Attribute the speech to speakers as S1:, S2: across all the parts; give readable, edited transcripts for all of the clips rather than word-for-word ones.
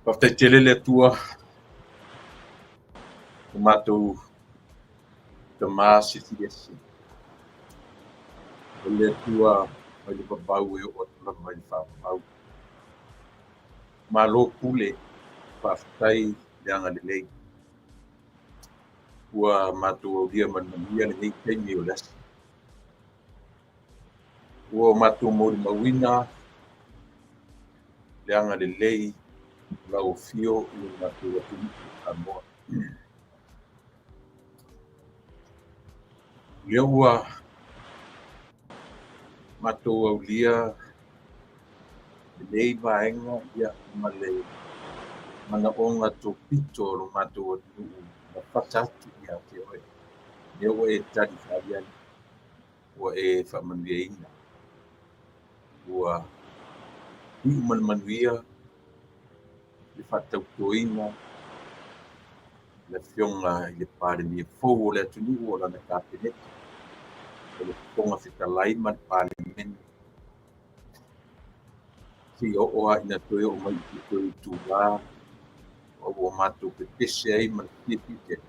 S1: Faafetai tele le Atua o matou tama silisili. O le Atua mai le vavau e oo atu lava i le faavavau. Malo pule, faafetai le agalelei. Ua matou aulia ma le manuia lenei taimi o le aso. Ua matou molimauina le agalelei o lau afio i le matou atunuu o Samoa. O lea ua matou aulia lenei vaega ma le manaoga topito o lo matou atunuu na fasa atu ia te oe. Lea ua e tali faaaliali, ua e faamanuiaina. Ua iu ma le manuia le faatautoina le Afioga i le Palemia fou o le atunuu o lana Kapeneta, o le Fofoga Fetalai ma le Palemene, seia oo lava ina toe oo mai i se toe itula ua matou pepese ai ma le fiafia tele,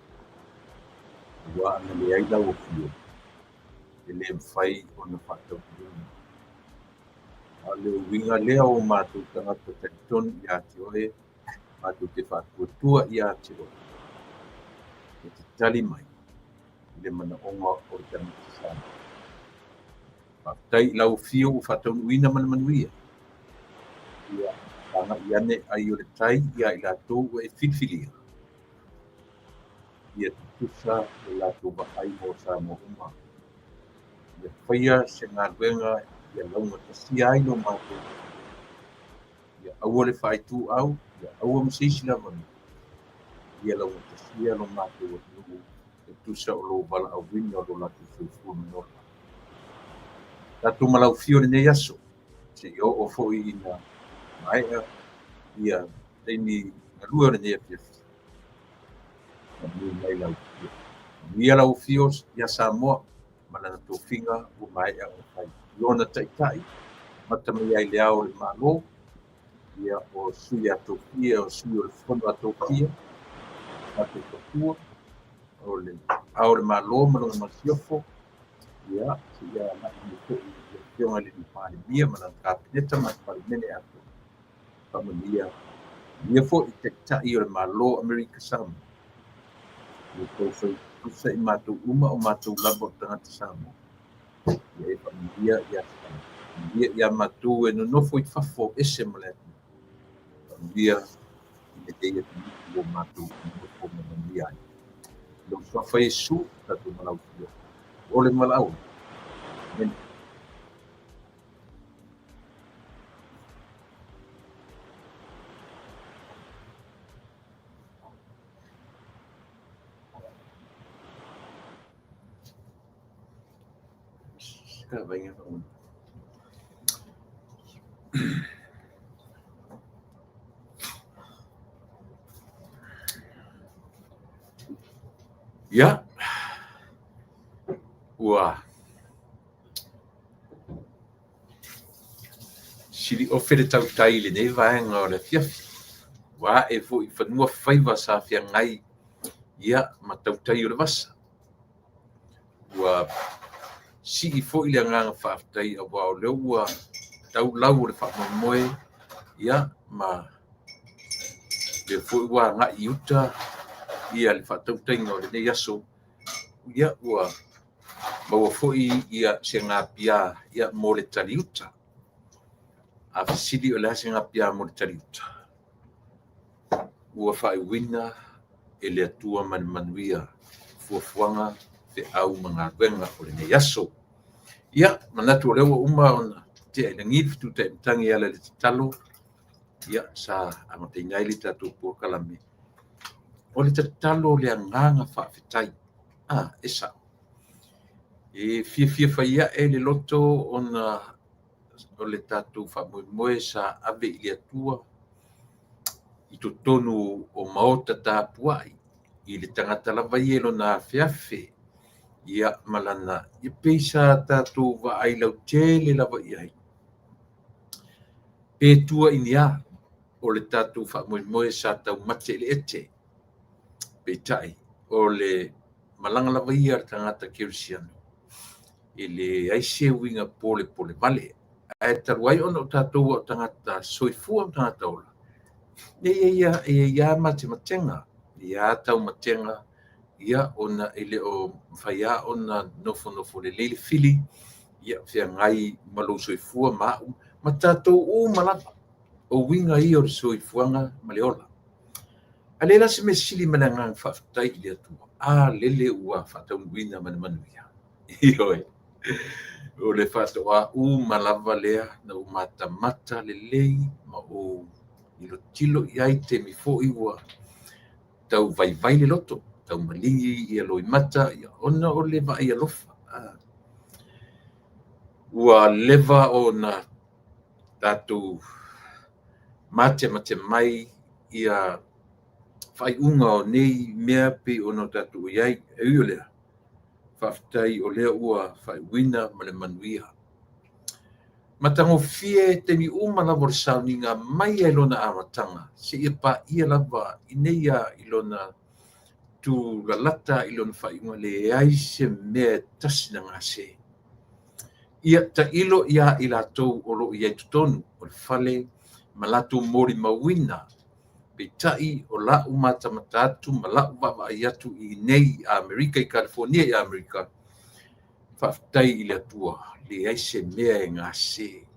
S1: aua ana leai lau afio, e le mafai ona faataunuuina. A o le uiga lea o matou tagata talitonu ia te oe, matou te faatuatua ia te oe, e te tali mai i le manaoga o le tagata Samoa. Faafetai i lau afio ua faataunuuina ma le manuia. Ia agai ane ai o le tai ia i latou ua e filifilia. Ia tutusa le latou vaai mo Samoa uma. Ia faia se galuega ia laugatasia ai lo matou. Ia aua le faaituau, ia aua ma se isi lava mea. Ia laugatasia lo matou atunuu e tusa o lou valaauina o lo latou soifua ma le ola. Tatou ma lau afio i lenei aso, seia oo foi ina maea ia taimi galue o lenei afiafi. Manuia mai lau afio. Manuia lau afio ia Samoa ma lana tofiga ua maea ona fai. I ona taitai, amata mai ai le Ao o le Malo, ia o sui a tofia, o sui o le Fono a Tofia, matou faletua, o le Ao o le Malo ma lona Masiofo, ia, seia agai mai foi i le Afioga i le Palemia ma lana Kapeneta ma le Palemene atoa. Faamanuia, manuia foi i Taitai o le Malo o Amerika Samoa. Ia outou fai i matou uma o matou lava o tagata Samoa. Ia e faamanuia ia Samoa. Faamanuia ia matou e nonofo i fafo ese ma le atunuu. Faamanuia i lenei atunuu ua matou nonofo ma manuia ai. I lou suafa Iesu, tatou valaaulia. O le valaau. Amen. Ia, ua siliofe le tautai i lenei vaega o le afiafi. Ua ae foi i fanua faiva sa feagai ia ma tautai o le vasa. Ua sii foi le agaga faafetai aua o lea ua tau lau o le faamoemoe ia ma lea foi ua agai i uta ia le faatautaiga o lenei aso. Ia ua maua foi ia se gapia ia mo le taliuta. A fesili o le a se gapia mo le taliuta? Ua faaiuina e le Atua ma le manuia fuafuaga, feau ma galuega o lenei aso. Ia, manatu o lea ua uma ona tea i lagi le fetu taimatagi e ala i le tatalo, ia, sa amataina ai le tatou polokalame. O le tatalo o le agaga faafetai. A, e sao. E fiafia fai ae le loto ona o le tatou faamoemoe sa ave i le Atua i totonu o maota tapuai i le tagata lava ia i lona afeafe ia ma lana e pei sa tatou vaai lautele lava i ai. Pe tua i ni a? o le tatou faamoemoe sa taumate i le ete. Peitai, o le malaga lava ia a le tagata kerisiano, e leai se uiga polepole vale. Ae talu ai ona o tatou o tagata soifua ma tagata ola, e i ai lava matematega, e i ai lava taumatega, ia ona e le o mafai lava ona nofonofo lelei le fili, ia feagai ma lou soifua ma au ma tatou uma lava. O uiga ia o le soifuaga ma le ola. Ae leai la se mea sili ma le agaga faafetai i le Atua, a lele ua faataunuuina ma le manuia. Ioe, o le faatoa uma lava lea na ou matamata lelei ma ou tilotilo i ai i taimi foi ua tau vaivai le loto, tau maligi ia loimata ona o le vaai alofa. Ua leva ona tatou matemate mai ia faaiuga o nei mea pei ona tatou i ai. E ui o lea, faafetai o lea ua faaiuina ma le manuia. Matagofie taimi uma lava o le sauniga mai lava i lona amataga seia paia lava i nei lava i lona tulalata i lona faaiuga, leai se mea e tasi na gase. Ia tailo ia i latou o lo o i ai i totonu o le fale ma latou molimauina. Peitai o lau matamata atu ma lau vaavaai atu i inei i Amerika, i Kalifonia i Amerika, faafetai i le Atua, leai se mea e gase.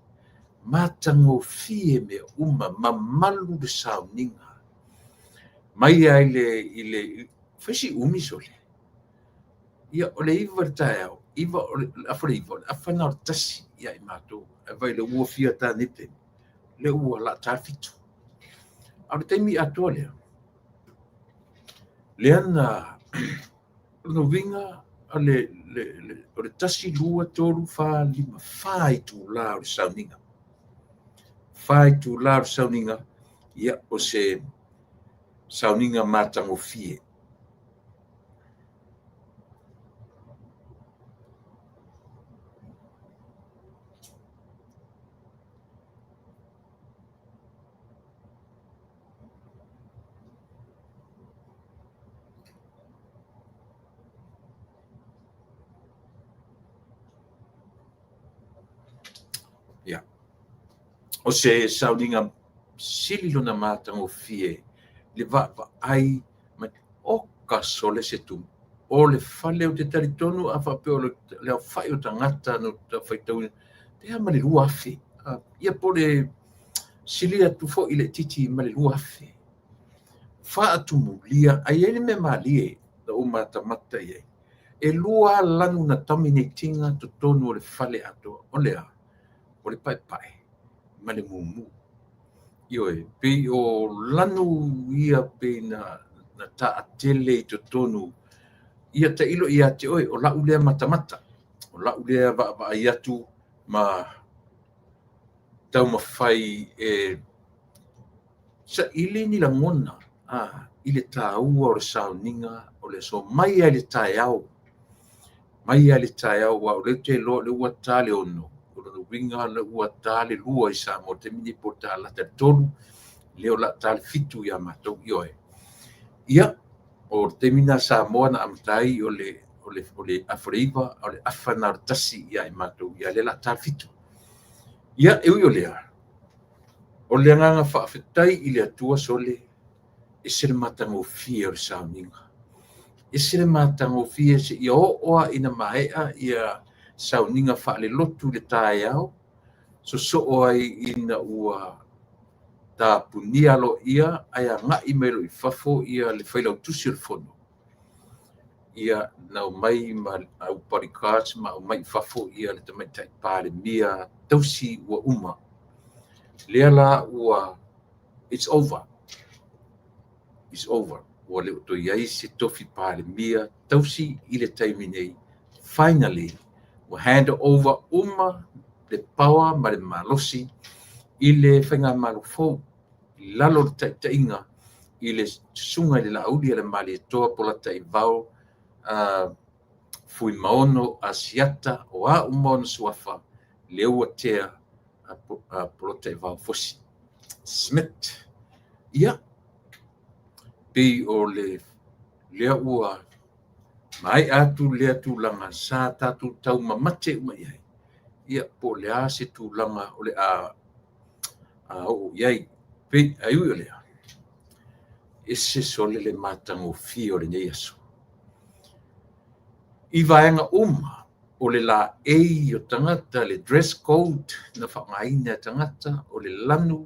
S1: Matagofie mea uma, mamalu le sauniga. Mai lava i le fai si umi sole. Ia, o le 9 i le taeao, o le 8:30, o le 12:30 ia i matou. Ae vaai o lea ua fia ta nei taimi, o lea ua o le a ta le 7. A o le taimi atoa lea, lea na, o lona uiga o le 1, 2, 3, 4, 5, 4 itula o le sauniga. 4 itula o le sauniga, ia o se sauniga matagofie. Ia. O se sauniga sili lona matagofie le vaavaai mai oka sole se tumu. O le fale ou te talitonu a faapea o le aofai o tagata na ou faitauina, pe a ma le 2,000. Ia po o le sili atu foi le itiiti ma le 2,000. Faatumulia, ae i ai le mea malie na ou matamata i ai. E 2 lanu na dominate ina totonu o le fale atoa. O le a? O le paepae ma le mumu. Ioe, pei o lanu ia pei na taatele i totonu. Ia tailo ia te oe, o lau lea matamata, o lau lea vaavaai atu ma taumafai e saili ni lagona i le taua o le sauniga o le aso mai lava i le taeao, mai lava i le taeao, aua o lea ou te iloa o lea ua ta le 6, o lona uiga o lea ua ta le 2 i Samoa i le taimi lenei po o ta lata i le 3, lea o le a ta le 7 ia matou. Ioe. Ia, o le taimi lena a Samoa na amata ai o le 8:30, o le 12:30 ia i matou, ia lea o le a ta le 7. Ia, e ui o lea, o le agaga faafetai i le Atua sole, ese le matagofie o le sauniga. Ese le matagofie seia oo lava ina maea ia sauniga faalelotu i le taeao, sosoo ai ina ua tapunia aloaia ae agai mai loa i fafo ia le failautusi o le fono. Ia na omai ma au bodyguards ma aumai i fafo ia le tamaitai Palemia tausi ua uma. Lea la ua it's over. It's over. Ua le o toe i ai se tofi Palemia tausi i le taimi nei. Finally, ua hand over uma le power ma le malosi i le faigamalo fou i lalo o le taitaiga i le susuga i le Laauli a le Malietoa Polataivao Fuimaono Asiata, o a uma ona suafa, lea ua tea Polataivao Fosi Smith. Ia, pei o le lea ua maea atu lea tulaga sa tatou taumamate uma i ai, ia po o le a se tulaga o le a oo i ai. Pei, ae ui o lea, ese sole le matagofie o lenei aso. I vaega uma o le laei o tagata, le dress code na faaaogaina e tagata, o le lanu,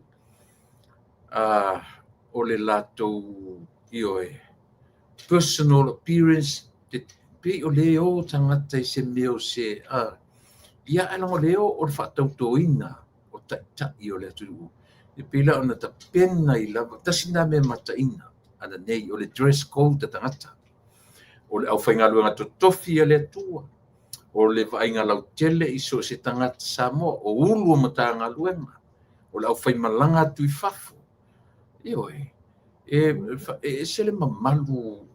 S1: o le latou, ioe, personal appearance, pei o le o tagata i se mea o se, ia, ae leaga o le o le faatautoina o taitai o le atunuu. E pei la ona tapena ai lava, tasi lena mea mataina ananei, o le dress code a tagata. O le aufaigaluega totofi a le Atua, o le vaaiga lautele i so o se tagata Samoa, o Ulu o Matagaluega, o le aufaimalaga atu i fafo. Ioe, e ese le mamalu,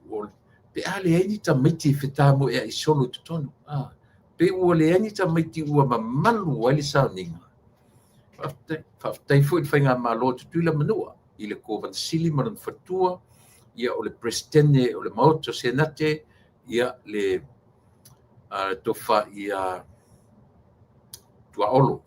S1: pe a leai ni tamaiti e fetamoeai solo i totonu. Pe ua leai ni tamaiti ua mamalu ai le sauniga. Faafetai foi i le Faigamalo a Tutuila ma Manua i le Kovana Sili ma lona faletua, ia o le Peresetene o le Maota o Senate, ia le tofa ia Tuaolo,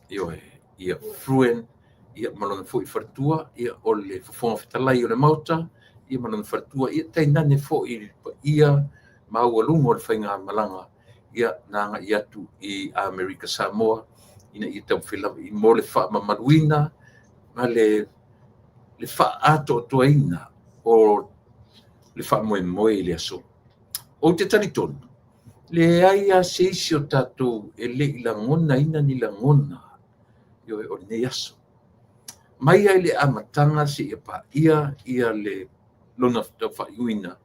S1: ioe, ia Fruen, ia ma lona foi faletua, ia o le Fofoga Fetalai o le Maota, ia ma lona faletua, ia tainane foi le paia maualuga o le faigamalaga, ia na agai atu i Amerika Samoa, ina ia taumafai lava mo le faamamaluina ma le faaatoatoaina o le faamoemoe i le aso. Ou te talitonu, leai lava se isi o tatou e le i lagonaina ni lagona o lenei aso. Mai lava i le amataga seia paia ia le lona taufaaiuina,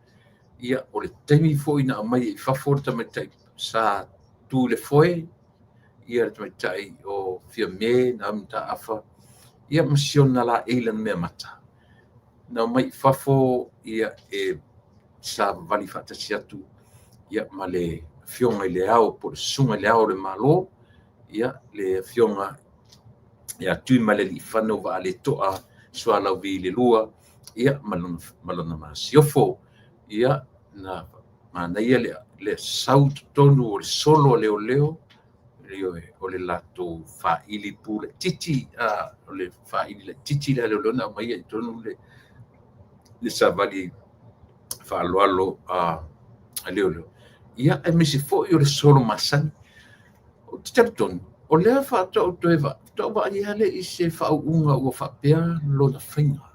S1: ia o le taimi foi na aumai ai i fafo le tamaitai sa tu i le foe, ia le tamaitai o Fiame Naomi Mataafa, ia ma si ona laei lanumeamata, na omai i fafo ia e savavali faatasi atu ia ma le Afioga i le Ao po o le Susuga i le Ao o le Malo, ia le Afioga ia Tuimalealiifano Vaaletoa Sualauvi II, ia ma lona masiofo. Ia, na manaia le sau i totonu o le solo a leoleo, ioe, o le latou faili pu laitiiti, o le faili laitiiti lea a leoleo na aumaia i totonu le savali faaaloalo a leoleo, ia, aemaise foi o le solo masani. Ou te talitonu, o lea faatoa ou toe vaai lava lea i se faauuga ua faapea lona faiga.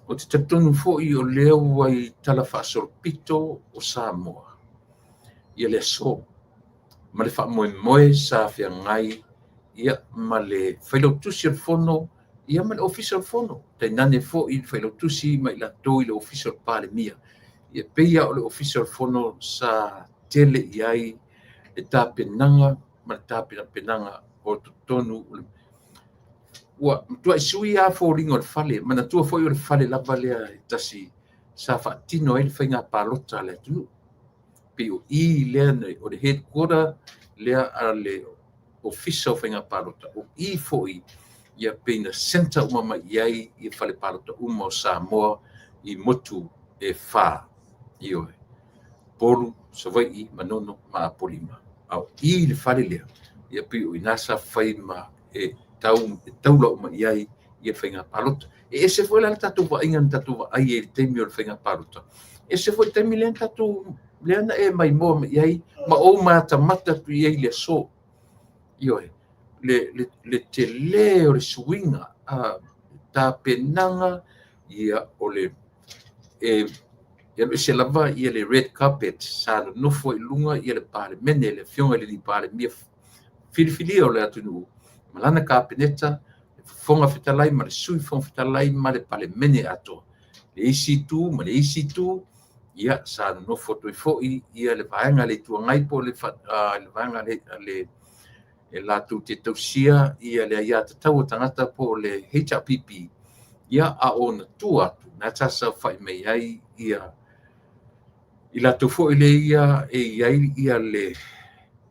S1: Ou te talitonu foi o lea ua i talafaasolopito o Samoa ia le aso ma le faamoemoe sa feagai ia ma le Failautusi o le Fono ia ma le Ofisa o le Fono, tainane foi le Failautusi ma i latou i le Ofisa o le Palemia. Ia pei lava o le Ofisa o le Fono sa tele i ai le tapenaga ma le tapenapenaga o totonu. Ua matuai sui lava foliga o le fale. Manatua foi o le fale lava lea e tasi sa faatino ai le faiga palota a le atunuu. Pei o i lea o le headquarter lea a le Ofisa o Faiga Palota, o i foi ia pei na centre uma mai i ai i fale palota uma o Samoa i motu e 4, ioe, Upolu, Savaii, Manono ma Apolima. A o i le fale lea, ia pei o i ina sa fai ma e taula uma i ai ia faiga palota. E ese foi la le tatou vaaiga na tatou vaai ai i le taimi o le faiga palota. E ese foi le taimi lea na tatou lea na e maimoa mai ai ma ou matamata atu i ai i le aso. Ioe, le tele o le suiga, tapenaga, ia o le e alu ese lava ia le red carpet sa nonofo ai i luga ia le Palemene, le Afioga i le Palemia filifilia o le atunuu ma lana Kapeneta, le Fofoga Fetalai ma le Sui Fofoga Fetalai ma le Palemene atoa. Le isi itu ma le isi itu, ia sa nonofo atu ai foi ia le vaega a le Itu Agai po o le vaega a le e latou te tausia ia le aiatatau a tagata po o le HRPP, ia a o ona tua atu, na sa saofai mai ai ia i latou foi lea e i ai ia le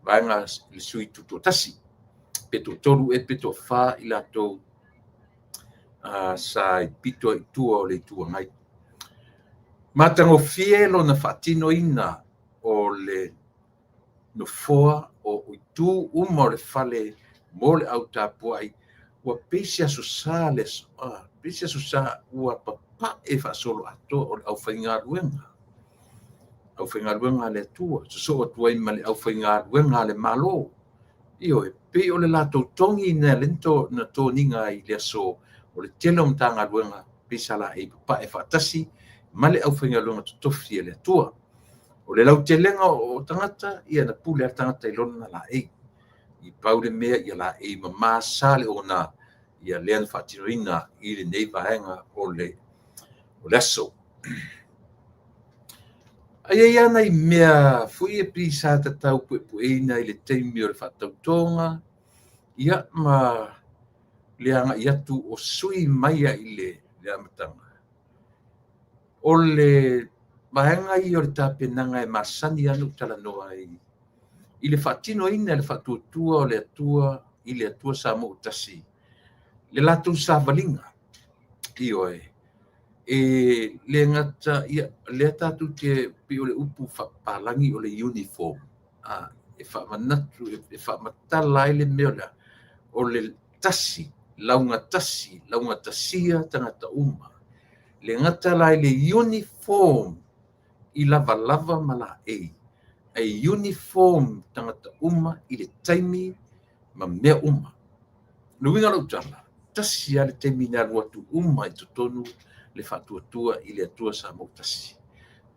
S1: vaega le sui tutoatasi, pe toatolu ea pe toafa i latou. sa i pito i tua o le Itu Agai. Matagofie lona faatinoina o le nofoa o itu uma o le fale mo le au tapuai, ua pei se aso sa le aso, pei se aso sa ua papae faasoloatoa o le aufaigaluega. Aufaigaluega a le Atua, sosoo atu ai ma le aufaigaluega a le Malo. Ioe, pei o le latou togi lea na toniga ai i le aso o le tele o Matagaluega, pei sa laei papae faatasi ma le aufaigaluega totofi a le Atua. O le lautelega o tagata, ia na pule lava le tagata i lona laei. I pau le mea ia laei mama sa le ona, ia lea na faatinoina i lenei vaega o le aso. Ae i ai lava nai mea foi ia pei sa tatau puepueina i le taimi o le faatautoga, ia ma le agai atu o sui mai i le amataga. O le vaega ia o le tapenaga e masani lava ona ou talanoa ai i le faatinoina e le faatuatua o le Atua i le Atua Samoa ua tasi, le latou savaliga. Ioe, e le gata ia lea tatou te pei o le upu faapapalagi o le uniform, e faamanatu, e faamatala ai le mea lea, o le tasi, laugatasi, laugatasia tagata uma. E le gata la i le uniform i lavalava ma laei, ae uniform tagata uma i le taimi ma mea uma. O le uiga o lau tala, tasi lava le taimi na alu atu uma i totonu le faatuatua i le Atua Samoa ua tasi.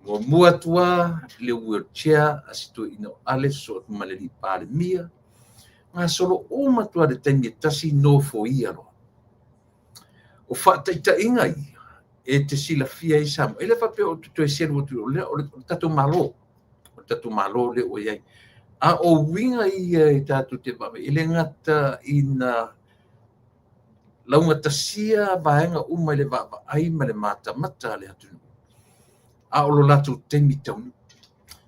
S1: Muamua atu lava le wheelchair a si toeaina o Ale sosoo atu ma le Palemia, gasolo uma atu lava i le taimi e tasi, nofoia loa. O faataitaiga ia e te silafia ai Samoa. E le faapea ou te toe selu atu, o le tatou Malo, o le tatou Malo lea ua i ai. A o uiga ia e tatou te vaavaai, e le gata ina laugatasia vaega uma i le vaavaai ma le matamata a le atunuu, a o lo latou taimi taunuu.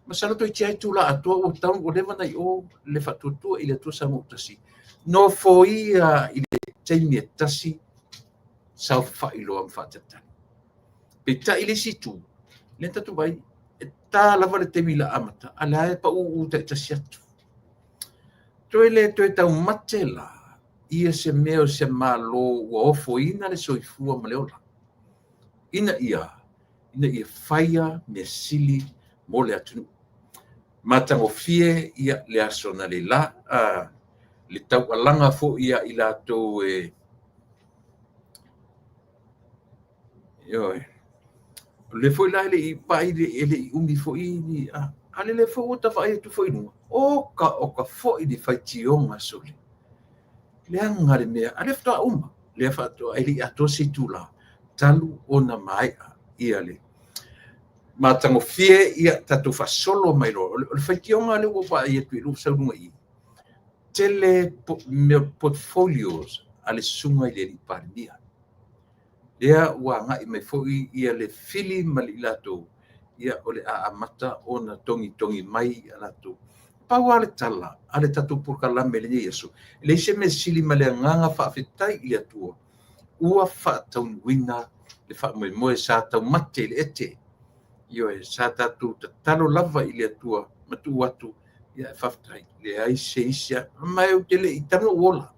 S1: Masalo toeitiiti lava itula atoa ua tau, ua leva ona i o le faatuatua i le Atua Samoa ua tasi, nofoia i le taimi e tasi, saofafai loa ma faatalitali. Peitai i le isi itu, lea tatou vaai, e ta lava le taimi o le a amata, a o la e pauu taitasi atu. Toe le toe taumate la ia se mea o se Malo ua ofoina le soifua ma le ola, ina ia faia mea sili mo le atunuu. Matagofie ia le aso analeila, le taualaga foi ia i latou e ioe. O lea foi la e le i vaai e le i umi foi ni a lea foi ua ta vaai atu foi i luga, oka oka foi le faitioga sole, leaga le mea, a o lea faatoa uma, lea faatoa e le i atoa se itula talu ona maea ia le matagofie. Ia tatou faasolo mai loa. O le faitioga lea ua ou vaai atu i lou sau luga i i, tele mea portfolios a le susuga i le Palemia, lea ua agai mai foi ia le fili ma i latou, ia o le a amata ona togitogi mai a latou. Pau lava le tala a le tatou polokalame i lenei aso, e leai se mea sili ma le agaga faafetai i le Atua ua faataunuuina le faamoemoe sa taumate i le ete. Ioe, sa tatou tatalo lava i le Atua ma tuu atu, ia faafetai, leai se isi, ma ou te le i talu ona ou ola,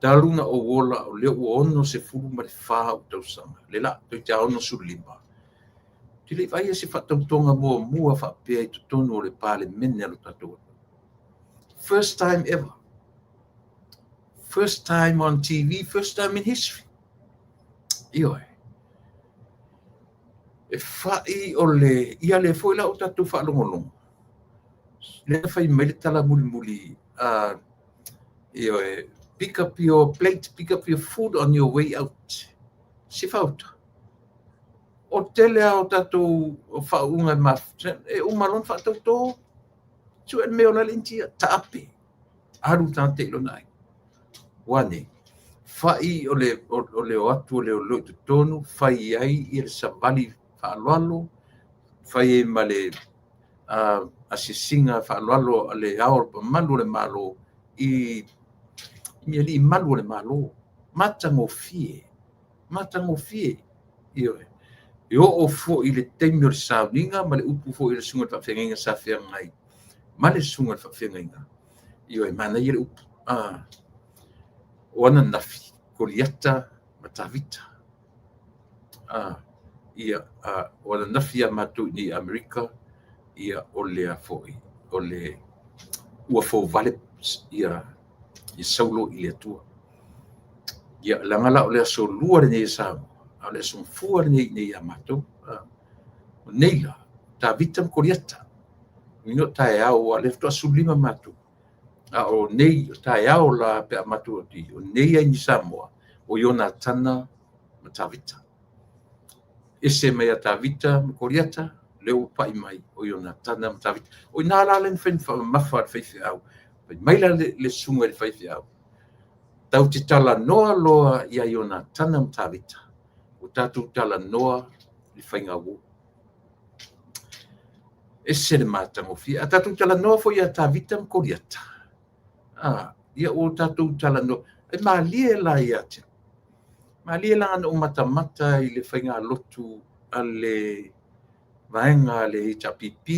S1: talu ona ou ola, o lea ua 64 ou tausaga, le la, toeitiiti lava 65, ou te le i vaaia se faatautoga muamua faapea i totonu o le Palemene a lo tatou atunuu. First time ever. First time on TV, first time in history. Ioe. E fai o le, ia lea foi la o tatou faalogologo, lea fai mai le tala mulimuli, ioe, pick up your plate, pick up your food on your way out. Se fauta. O tele lava o tatou faauuga e uma loa ona faatauto, sue le mea e ola ai le Initia, taape, alu le tagata i lona aiga. Ua a nei? Fai o le o atu o leoleo i totonu, fai ai le savali faaaloalo, fai ai ma le asiasiga faaaloalo a le Ao mamalu o le Malo i alii malu o le Malo. Matagofie, matagofie. Ioe. E oo foi i le taimi o le sauniga ma le upu foi i le susuga i le faafeagaiga sa feagai ma le susuga i le faafeagaiga. Ioe, manaia le upu. O ananafi, Koliata ma Tavita. Ia, o ananafi ia matou i nei Amerika, ia o le foi, o le ua fouvale ia Saulo i le Atua. Ia, leaga la o le aso lua lenei e Samoa, a o le aso Gafua lenei i ia matou. O nei la, Tavita ma Koliata. Ina o taeao, aua o lea faatoa 15 matou. A o nei, o taeao la pe a matou atu i o nei ai i Samoa, o Ionatana ma Tavita. Ese mai ia Tavita ma Koliata, lea ua pai mai o Ionatana ma Tavita. O i ina la lea na fai ma faamamafa a le faifeau. Fai mai la le susuga i le faifeau, tatou te talanoa loa ia Ionatana ma Tavita, ua tatou talanoa i faigauo. Ese le matagofie. A tatou talanoa foi ia Tavita ma Koliata, ia ua tatou talanoa. E malie la ia te au. Malie la na ou matamata i le faigalotu a le vaega a le HRPP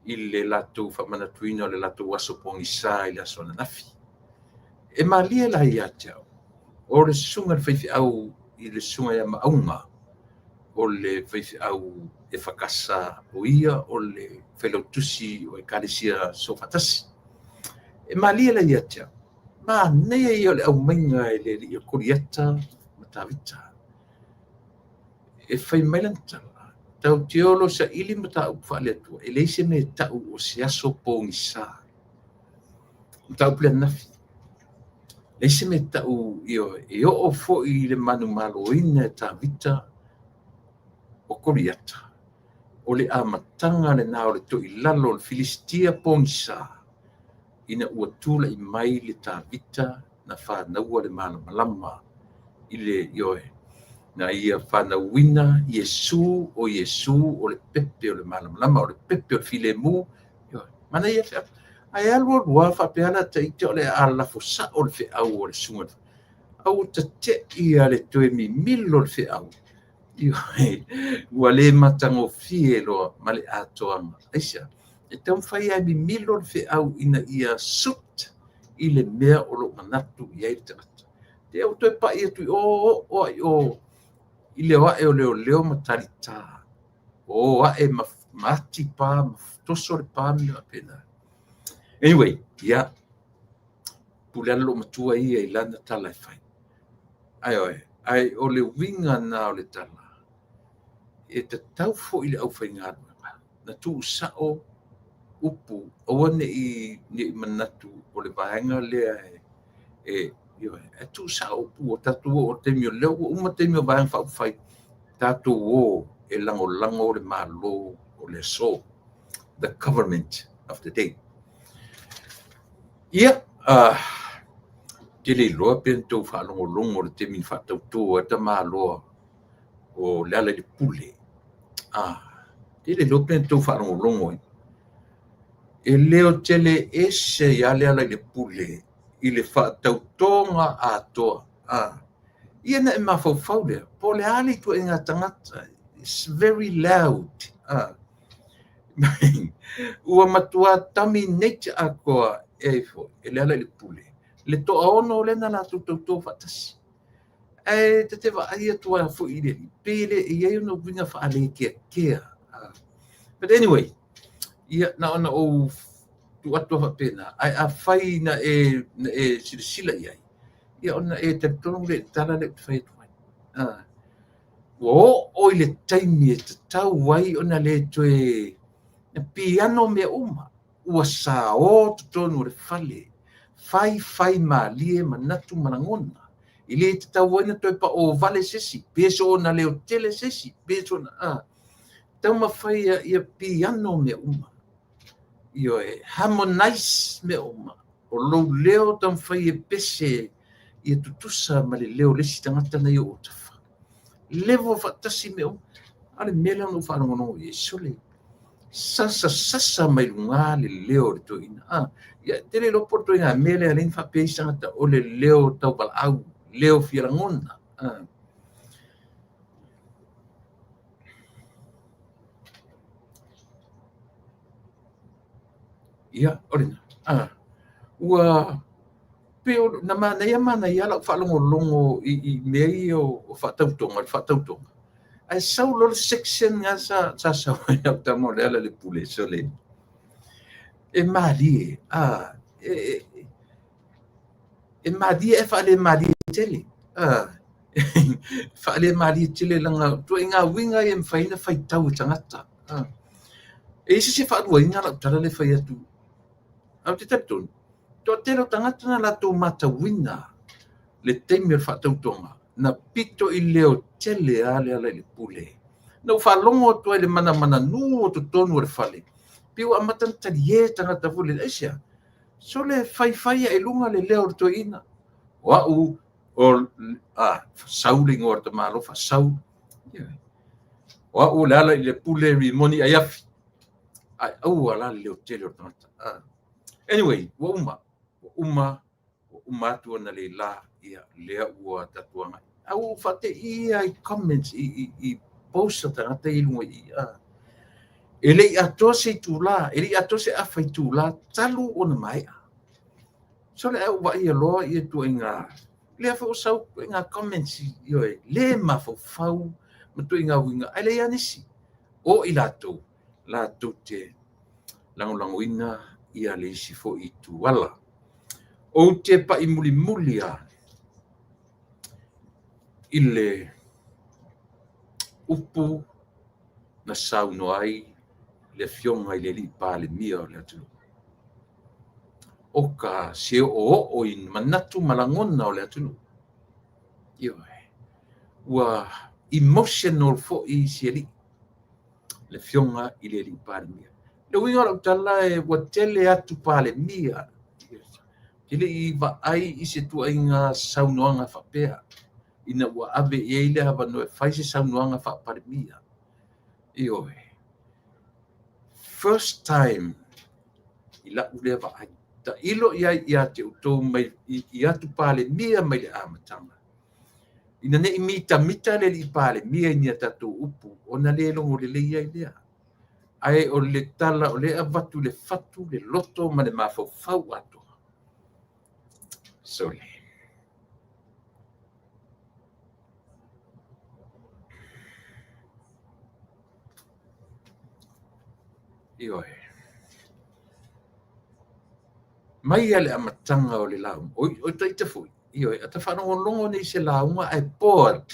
S1: i le latou faamanatuina o le latou aso pogisa i le aso ananafi. E malie la ia te au, o le susuga i le faifeau i le susuga ia Maauga, o le faifeau EFKS, o ia o le failautusi o Ekalesia Soofaatasi. E malie la ia te au, manaia ia o le aumaiga e le alii o Koliata ma Tavita. E fai mai lana tala, tatou te o loa e saili mataupu faale-Atua, e leai se mea e tau o se aso pogisa. Mataupu lea ananafi. Leai se mea e tau, ioe, e oo foi i le manumaloina e Tavita o Koliata, o le amataga lena o le toilalo o le Filisitia pogisa, ina ua tulai mai le Tavita na fanaua le malamalama i le, ioe, na ia fanauina Iesu, o Iesu o le pepe o le malamalama, o le pepe o le filemu. Ioe, manaia feau. Ae alu alu lava faapea la ita o le a lafo sao le feau a le susuga. A ua tetei lava i le toe mimilo o le feau. Ioe, ua le matagofie loa ma le atoaga. Aisea? E taumafai lava e mimilo le feau ina ia suit i le mea o lo o manatu i ai le tagata. Te ua toe pai atu i o, oo lava i o i le o ae o leoleo ma talita, o ae ma ati pa ma toso le pa ma mea faapena. Anyway, ia, pule lava le loomatua ia i lana tala e fai. Ae, ae o le uiga na o le tala, e tatau foi i le aufaigaluega na tuusao upu, aua ne i manatu o le vaega lea e tuusao upu, ua tatou oo i le taimi o lea ua uma taimi o Vaega Faaupufai, tatou o e lagolago le Malo o le aso. The government of the day. Ia, te le iloa pe na outou faalogologo i le taimi na faatauto ai le tamaloa o Lealailepule. Te le iloa pe na outou faalogologo ai. E leo tele ese ai lava Lealailepule i le faatautoga atoa. Ia na e mafaufau lea, po o le a le ituaiga tagata. It's very loud. Ua matua dominate atoa e foi e Lealailepule le toaono lea na latou tauto faatasi. Ae ta te vaai atu ai foi i le pei e le i ai ona uiga faalekeakea. But anyway, ia na ona ou tuu atu faapena. Ae afai na e silasila i ai, ia ona e talitonu lea i le tala lea ou te fai atu ai. Ua oo i le taimi e tatau ai ona le toe piano mea uma. Ua sao totonu o le fale, fai fai malie manatu ma lagona. E le tatau ai ona toe pao vale se isi, pe soona leo tele se isi, pe soona taumafai ia piano mea uma. Ioe, harmonize mea uma. O lou leo taumafai e pese ia tutusa ma le leo o le isi tagata na i ou autafa. Level faatasi mea uma. A o le mea lea na ou faalogologo i ai, sole. Sasa sasa mai luga le leo o le toeaina. Ia, te le iloa po o le ituaiga mea lea e ala ai ona faapea isi tagata o le leo tauvalaau, leo fia lagona. Ia, o lena. Ua pei o na manaia manaia lau faalogologo i mea ia o faatautoga, le faatautoga, ae sau loa le section lena sa sau ai lau tama o Lealailepule, sole, e malie, e malie ae faalemalie tele. Faalemalie tele leaga o ituaiga uiga ia e mafai ona faitau e tagata. E i ai se isi e faaluaina lau tala lea e fai atu, ae ou te talitonu, toatele o tagata na latou matauina le taimi o le faatautoga, na pito i leo tele lava Lealailepule. Na ou faalogo atu ai i le manamananu o totonu o le fale, pei ua amata ona talie tagata foi lele, aisea? Sole, faifai lava i luga le leo o le toeaina. O au, o sau le igoa o le tamaloa faasau. O au o Lealailepule Rimoni Aiafi. Ae aua la le leo tele o le tagata. Anyway, ua uma. Ua uma, ua uma atu analeila, ia, lea ua tatou agai. Ae ua ou faateia i comments i post a tagata ia i luga i i. E le i atoa se itula, e le i atoa se afa itula talu ona maea. Sole, ae ou vaaia loa ia ituaiga, lea foi ua sau ituaiga comments, ioe, le mafaufau ma ituaiga uiga, ae leai lava nisi o i latou latou te lagolagoina ia le isi foi ituala. Ou te pai mulimuli lava i le upu na saunoa ai le Afioga i le alii Palemia o le atunuu. O ka se oooo i manatu ma lagona o le atunuu. Ioe. Ua emotional foi si alii, le Afioga i le alii Palemia. Le uiga o lau tala ua tele atu Palemia e le i vaai i se ituaiga saunoaga faapea ina ua ave i ai le avanoa e fai se saunoaga faa-Palemia. Ioe. First time i lau lea vaai. Tailo i ai ia te outou mai i atu Palemia mai le amataga. Ina ne i mitamita le alii Palemia i ni a tatou upu ona le logo lelei ai lea. Ae o le tala o lea e avatu le fatu, le loto ma le mafaufau atoa. Sorry. Ioe. Mai lava le amataga o le lauga, o ita foi, ioe, a ta faalogologo nei i se lauga ae bored,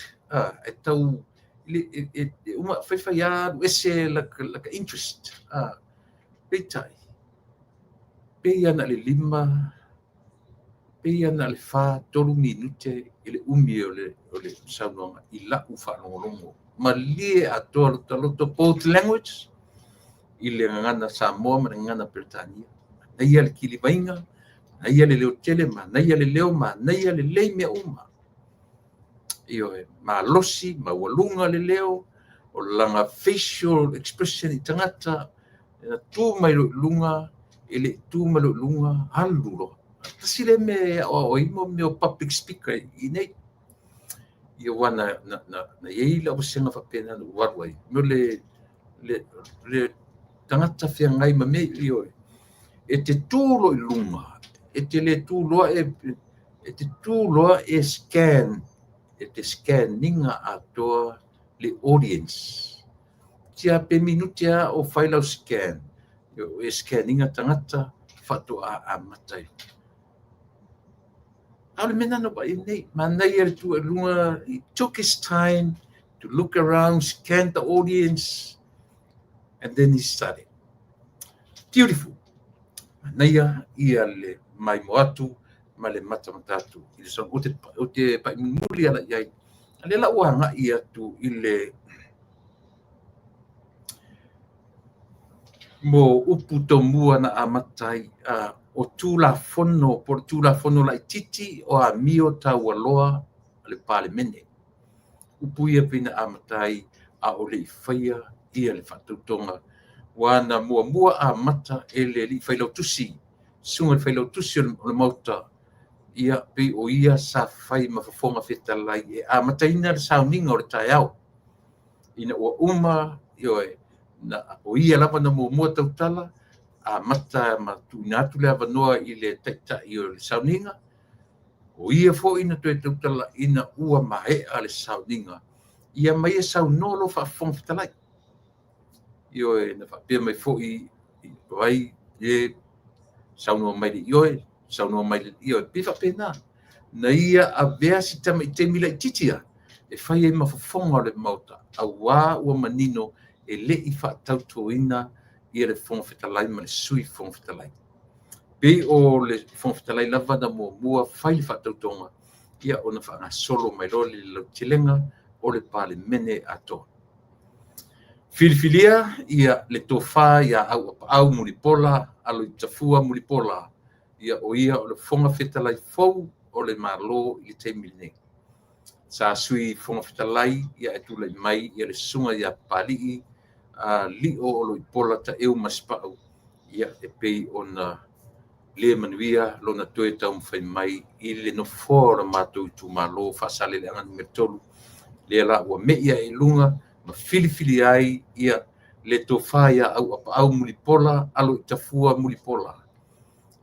S1: e tau e uma faifai lava alu ese laka interest. Peitai, pei lava na o le 5, pei lava na o le 4, 3 minute i le umi o le saunoaga i lau faalogologo. Malie atoa lota loto, both language, i le gagana Samoa ma le gagana Peretania. Manaia le kilivaiga, manaia le leo tele, manaia le leo, manaia lelei mea uma. Ioe, malosi, maualuga le leo, o lana facial expression i tagata, na tu mai loa i luga, e le i tu mai loa i luga, alu loa. Tasi lea mea e aoao ai mo mea o public speaker i nei. Ia aua na i ai lau vasega faapena na ou alu ai, mo le tagata feagai ma mea, ioe, e te tu loa i luga, e te le tu loa e te tu loa e scan, e te scan ina atoa le audience. Tia pe minute a o fai lau scan, e scan ina tagata faatoa amata ai. A o le mea na vaai nei, manaia le tu i luga, he took his time to look around, scan the audience, and then he started. Beautiful. Manaia ia le maimoa atu ma le matamata atu. I le o te pai mulimuli ala i ai. A lea la ua agai atu i le mo upu tomua na amata ai o Tulafono, po o le Tulafono laitiiti o amio taualoa a le Palemene. Upu ia pei na amata ai a o le i faia ia le faatautoga. Ua na muamua amata e le alii failautusi, susuga i le failautusi o le Maota, ia pei o ia sa fai ma fofoga fetalai e amataina le sauniga o le taeao. Ina ua uma, ioe, na, o ia lava na muamua tautala, amata ma tuuina atu le avanoa i le taitai o le sauniga, o ia foi na toe tautala ina ua maea le sauniga, ia ma ia saunoa loa faafofoga fetalai. Ioe, na faapea mai foi o ai e saunoa mai le ioe, saunoa mai le ioe, pei faapena. Na ia avea si tamai taimi laitiiti lava e fai ai ma fofoga o le Maota, auā ua manino e le i faatautoina ia le Fofoga Fetalai ma le Sui Fofoga Fetalai. Pei o le Fofoga Fetalai lava na muamua fai le faatautoga, ia ona faagasolo mai loa le lautelega o le Palemene atoa. Filifilia ia le tofa ia Auapaau Mulipola Aloitafua Mulipola, ia o ia o le Fofoga Fetalai fou o le Malo i le taimi lenei. Sa sui Fofoga Fetalai ia ae tulai mai ia le susuga ia Papalii Lio Oloipola Taeu Masepau, ia e pei ona le manuia lona toe taumafai mai i le nofoa o le matou itumalo Faasaleleaga Nu.3, lea la ua mei ae i luga ma filifilia ai ia le tofa ia Auapaau Mulipola Aloitafua Mulipola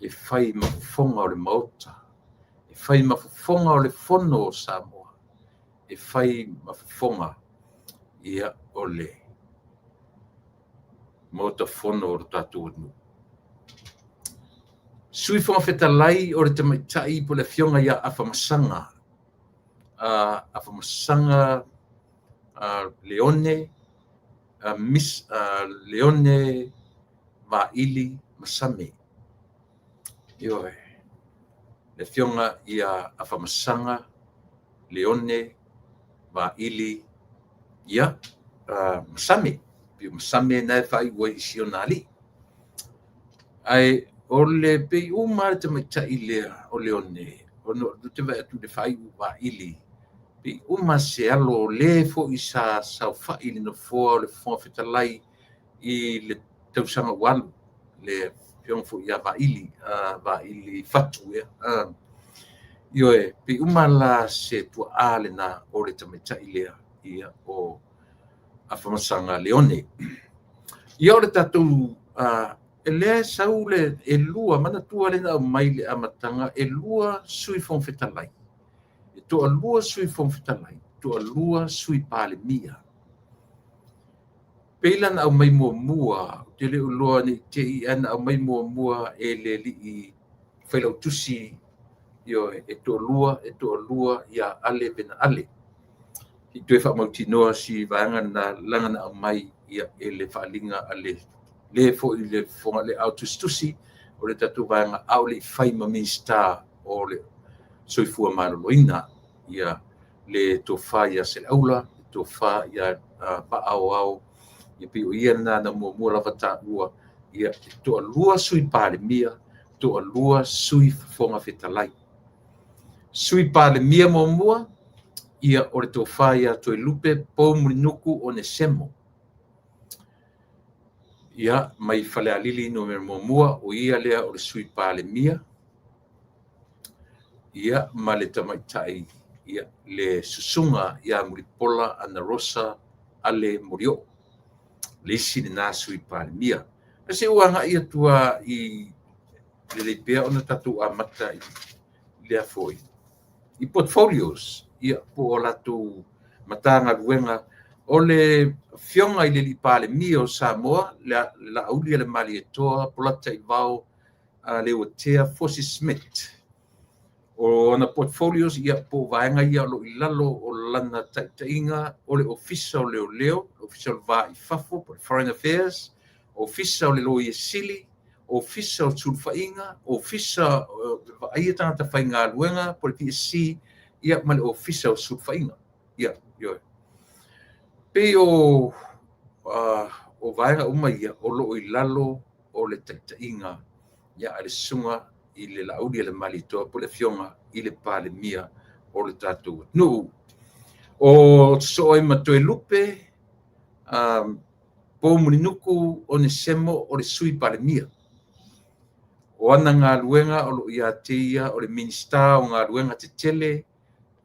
S1: e fai ma fofoga o le Maota, e fai ma fofoga o le Fono o Samoa, e fai ma fofoga ia o le Maota Fono o le tatou atunuu. Sui Fofoga Fetalai o le tamaitai po o le Afioga ia Afamasaga, Afamasaga Leone, Miss Leone Vaili Masame. Ioe, le Afioga ia Afamasaga Leone Vaili ia Masame. Pei o Masame na e faaiu ai i si ona alii. Ae o le pei uma lava le tamaitai lea o Leone, ona ou te vaai atu i le faaiu Vaili, pei uma se alo o le foi sa saofai i le nofoa o le Fofoga Fetalai i le tausaga ua alu, le afioga foi ia Vaili, Vaili Fatu ea. Ioe, pei uma la se tuaa lena o le tamaitai lea, ia o Afamasaga Leone. Ia o le tatou lea e sau le e lua, manatua lea na aumai i le amataga, e 2 Sui Fofoga Fetalai, e toalua Sui Fofoga Fetalai, toalua Sui Palemia. Pei la na aumai muamua, ou te le o iloa ne i te i ae na aumai muamua e le alii failautusi, ioe, e toalua, e toalua ia Ale Vena Ale. I toe faamautinoa si vaega lena, leaga na aumai ia e le faaaliga a le le foi le fofoga le ao tusitusi o le tatou vaega a o le i fai ma Minisita o le Soifua Maloloina, ia le tofa ia Saleaula, le tofa ia Vaa Aoao, ia pei o ia lena na muamua lava taua, ia e toalua Sui Palemia, toalua Sui Fofoga Fetalai. Sui Palemia muamua, ia o le tofa ia Toelupe Poumulinuku Onesemo. Ia, mai Falealili Nu.1, o ia lea o le Sui Palemia, ia ma le tamaitai ia le susuga ia Mulipola Anarosa Ale Molioo, le isi lena Sui Palemia. Ae se i ou agai atu lava i lelei pea ona tatou amata i lea foi i portfolios, ia po o latou Matagaluega. O le Afioga i le Palemia o Samoa, le Laauli a le Malietoa Polataivao Leuatea Fosi Smith. O ona portfolios ia po o vaega ia o lo o i lalo o lana taitaiga, o le Ofisa o Leoleo, Ofisa o le Va i Fafo po o le Foreign Affairs, Ofisa o le Loia Sili, Ofisa o Sulufaiga, Ofisa o Vaaia Tagata Faigaluega po o le PSC, ia ma le Ofisa o Sulufaiga. Ia, ioe. Pei o vaega uma ia o lo o i lalo o le taitaiga ia a le susuga i le Laauli a le Malietoa po o le Afioga i le Palemia o le tatou atunuu. O sosoo ai ma Toelupe Po Mulinuku Onesemo o le Sui Palemia. O ana galuega o loo ia te ia o le Minisita o Galuega Tetele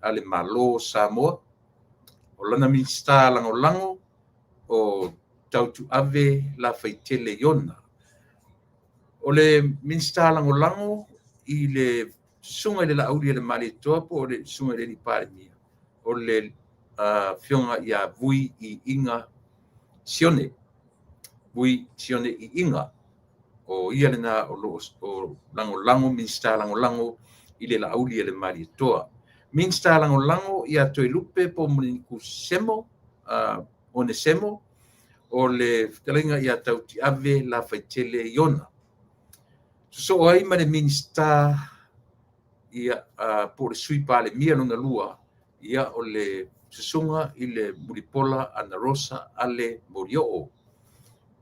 S1: a le Malo o Samoa. O lana Minisita Lagolago o Tautuave Lafaitele Iona. O le Minisita Lagolago i le Susuga i le Laaulialemalietoa po o le Susuga i le Palemia, o le Afioga ia Vui Iiga Sione. Vui Sione Iiga. O ia lena o lo o lagolago, Minisita Lagolago i le Laaulialemalietoa. Minisita Lagolago ia Toelupe Poumulinuku Semo, Onesemo, o le fetalaiga ia Tautiave Lafaitele Iona. Sosoo ai ma le Minisita ia po o le Sui Palemia lona lua, ia o le susuga i le Mulipola Anarosa Ale Molioo.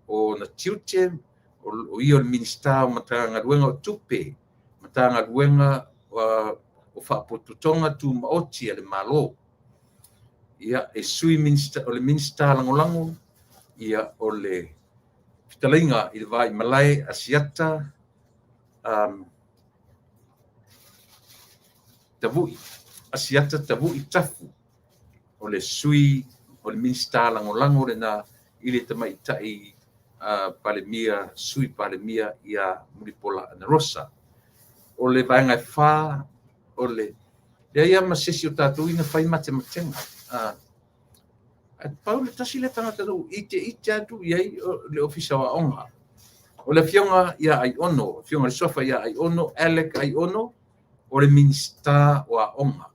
S1: O ona tiute, o ia o le Minisita o Matagaluega o Tupe, Matagaluega o Faalapotopotoga Tumaoti a le Malo. Ia, e sui Minisita, o le Minisita Lagolago, ia o le fetalaiga i le Vaimalae Asiata Tavui, Asiata Tavui Tafu, o le sui o le Minisita Lagolago lena i le tamaitai Palemia, Sui Palemia ia Mulipola Anarosa. O le vaega e 4, o le leai lava ma se isi o tatou na fai matematega. Ae pau le tasi lea tagata na ou iteite atu i ai le Ofisa o Aoga. O le Afioga ia Aiono, Afioga i le Suafa ia Aiono, Alec Aiono, o le Minisita o Aoga.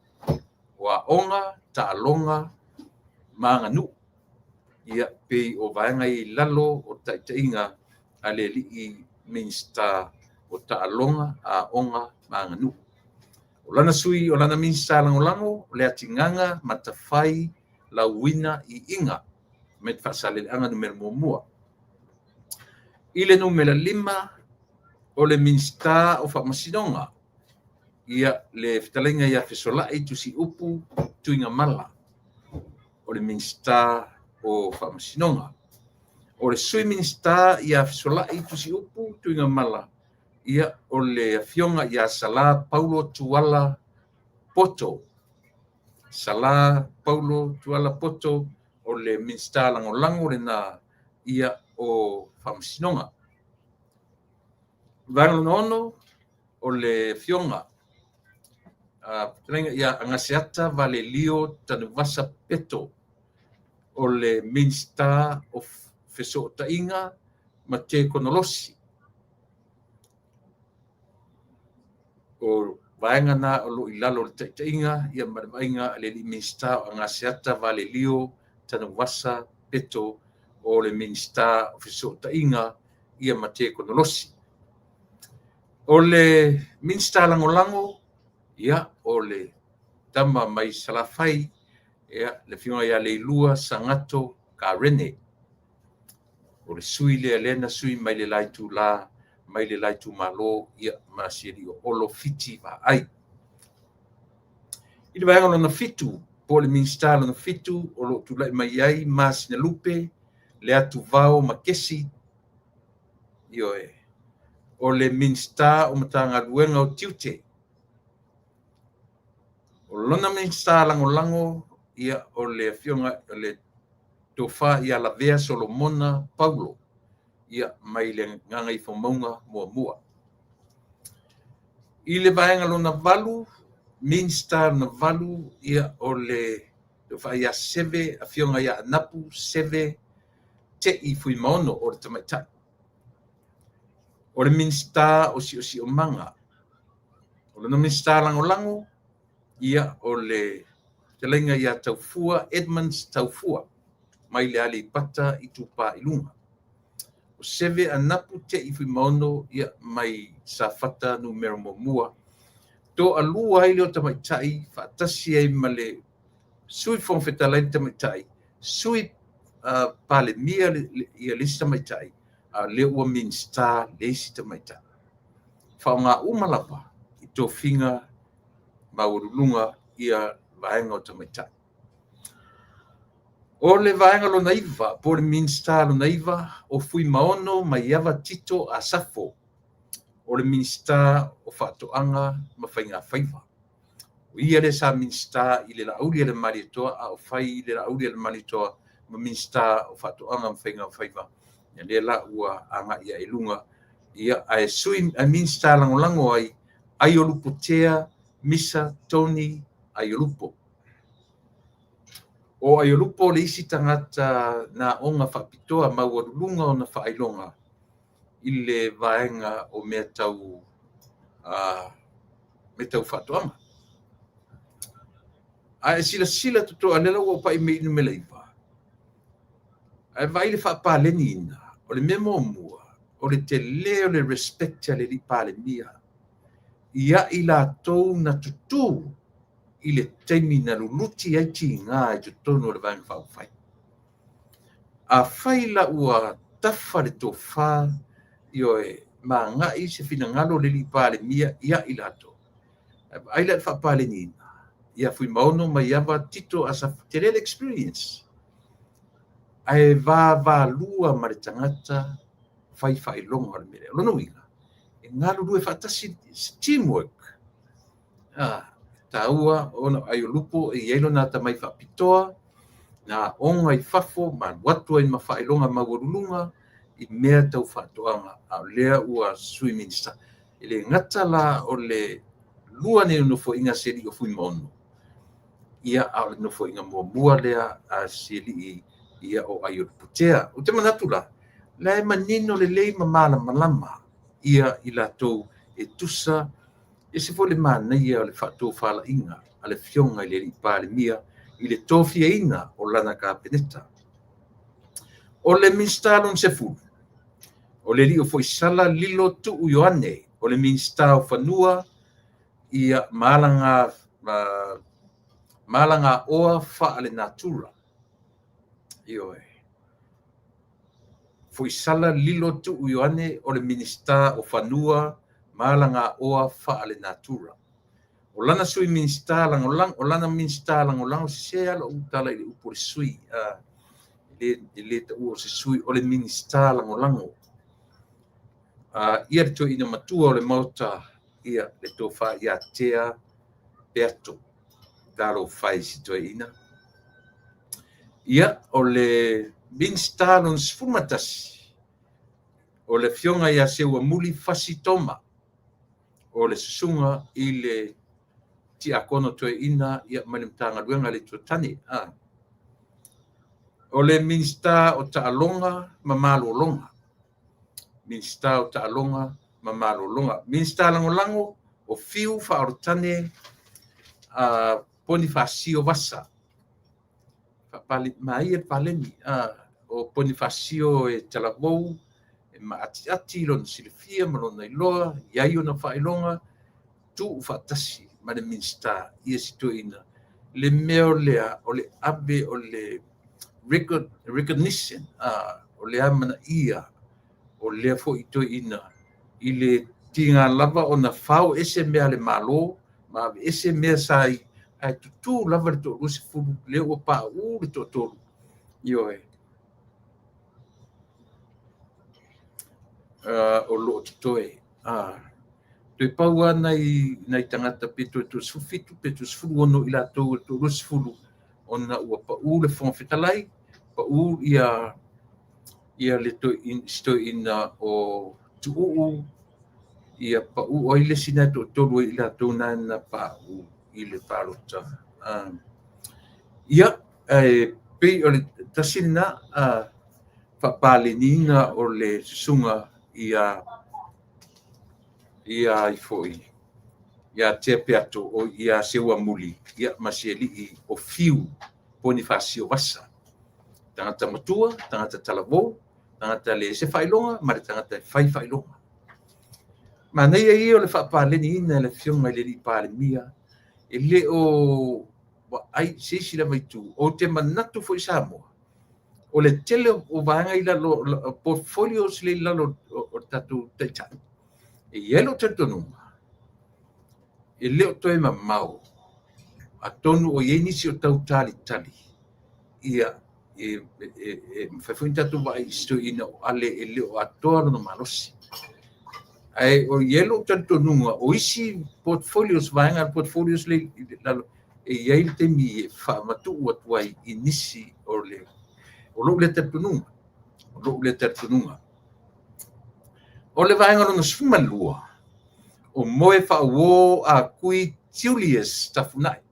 S1: O Aoga, Taaloga ma Aganuu. Ia, pei o vaega ia i lalo o taitaiga a le alii Minisita o Taaloga, Aoga ma Aganuu. O lana sui, o lana Minisita Lagolago, o Leatigaga Matafai Lauina Iiga mai le Faasaleleaga Nu.1. I le numera 5, o le Minisita o Faamasinoga, ia le fetalaiga ia Fesolai Tusiupu Tuigamala, o le Minisita o Faamasinoga. O le Sui Minisita ia Fesolai Tusiupu Tuigamala, ia o le Afioga ia Sala Paulo Tuala Poto. Sala Paulo Tuala Poto, o le Minisita Lagolago lena ia o Faamasinoga. Vaega lona 6, o le Afioga fetalaiga ia Agaseata Valelio Tanuvasa Peto, o le Minisita o Fesootaiga ma Tekonolosi. O vaega na o lo o i lalo o le taitaiga ia ma le vaaiga a le Minisita o Agaseata Valelio Tanuvasa Peto, o le Minisita o Fesootaiga ia ma Tekonolosi. O le Minisita Lagolago, ia, o le tama mai Salafai, ia, le Afioga ia Leilua Sagato Karene. O le sui lea lea na sui mai le la itula, mai le la itumalo, ia, ma si alii o Olo Fiti Vaai. I le vaega lona 7, po o le Minisita lona 7, o lo o tulai mai ai Masinalupe Leatuvao Makesi, ioe, o le Minisita o Matagaluega o Tiute. O lona Minisita Lagolago, ia, o le Afioga o le Tofa ia Lavea Solomona Paulo, ia, mai le Gagaifomauga 1. I le vaega lona 8, Minisita lona 8, ia, o le Tofa ia Seve, Afioga ia Anapu Seve Tei Fuimaono, o le tamaitai. O le Minisita o Siosiomaga. O lona Minisita Lagolago, ia, o le fetalaiga ia Taufua Edmonds Taufua mai le Aleipata Itupa i Luga. O Seve Anapu Tei Fuimaono, ia, mai Safata Nu.1. Toalua ai lea o tamaitai faatasi ai ma le Sui Fofoga Fetalai le tamaitai, Sui Palemia ia le isi tamaitai, a o lea ua Minisita le isi tamaitai. Faaaoga uma lava i tofiga maualuluga ia vaega o tamaitai. O le vaega lona iva, po o le Minisita lona iva, o Fuimaono Maiava Tito Asafo, o le Minisita o Faatoaga ma Faigafaiva. O ia lea sa Minisita i le Laaulialemalietoa, a o fai i le Laaulialemalietoa ma Minisita o Faatoaga ma Faigafaiva. Ia lea la ua agai ae i luga, ia, ae sui ae Minisita lagolago ai Aiolupotea Misa Tony Aiolupo. O Aiolupo le isi tagata na aoga faapitoa maualuluga ona faailoga i le vaega o mea tau faatoaga. Ae silasila totoa, lea la ua ou pai mai i numera 9, ae vaai le faapaleniina, o le mea muamua, o le tele o le respect a le alii Palemia ia i latou na tutū i le taimi na luluti ai tiga i totonu o le Vaega Faaupufai. Afai la ua tafa le tofa, ioe, ma agai se finagalo o le alii Palemia ia i latou, ae vaai la i le faapaleniina ia Fuimaono Maiava Tito Asafo, tele le experience, ae vavalua ma le tagata fai faailoga o le mea lea. O lona uiga, e galulue faatasi, teamwork. Taua ona o Aiolupo e i ai lona atamai faapitoa, na aoga i fafo ma alu atu ai ma faailoga maualuluga i mea tau faatoaga, a o lea ua sui Minisita. E le gata la o le lua nei o nofoaiga a si alii o Fuimaono, ia, a o le nofoaiga muamua lea a si alii ia o Aiolupotea. Ou te manatu la, la e manino lelei ma malamalama ia i latou e tusa ese foi le manaia o le faatofalaiga a le afioga i le alii Palemia i le tofiaina o lana Kapeneta. O le Minisita lona 10, o le alii o Foisala Lilo Tuu Ioane, o le Minisita o Fanua ia ma alagaoa faale-natura. Ioe. Foisala Lilo Tuu Ioane o le Minisita o Fanua ma Alagaoa faale-natura. O lana sui Minisita lagolago, o lana Minisita lagolago, sese lava lau tala i le upu o le sui, e le taua o se sui, o le Minisita lagolago. Ia le toeaina matua o le Maota, ia le tofa ia Tea Peato. Talofa e i si toeaina. Ia, o le Minisita lona 11, o le afioga ia Seuamuli Fasi Toma, o le susuga i le Tiakono Toeaina mai le Matagaluega a le Itu o Tane. O le Minisita o Taaloga ma Malologa. Minisita o Taaloga ma Malologa. Minisita Lagolago o Fiu Faaolotane Ponifasio Vasa. Maia le paleni. O Ponifasio e talavou, e maatiati lona silafia ma lona iloa, i ai ona faailoga, tuu faatasi ma le Minisita ia si toeaina. Le mea o lea, o le ave o le recognition, o le amanaia o lea foi toeaina i le tiga lava ona fao ese mea a le Malo ma aveese mea sa i, ae tutū lava le toa-20, lea ua pauu le toatolu. Ioe. O lo o totoe. Toe pau lava nai tagata pe toe 17 pe 16 i latou e toa-20 ona ua pau le Fofoga Fetalai, pau ia le si toeaina o Tuuu, ia pau o ai le isi na e toatolu ai i latou na pauu i le palota. Ia, e pei o le tasi lena faapaleniina o le susuga ia ifo ia Tea Peato o ia Seuamuli ia ma si alii o Fiu Ponifasio Vasa. Tagata matua, tagata talavou, tagata le ese faailoga ma le tagata e fai faailoga. Manaia ia o le faapaleniina e le afioga i le alii Palemia, e le o vaai se isi lava itu. Ou te manatu foi Samoa, o le tele o vaega i lalo, o portfolios le i lalo o le tatou taitai. E i ai lou talitonuga, e le o toe mamao, atonu o i ai nisi o tau talitali ia e mafai foi ona tatou vaai i si toeaina o Ale e le o atoa lona malosi. Ae o i ai lou talitonuga, o isi portfolios, vaega portfolios le i lalo, e i ai le taimi e faamatuu atu ai i nisi o le o lou lea talitonuga. O lou lea talitonuga. O le vaega lona 12, o Moefaauō Ah Kui Julius Tafuna'i.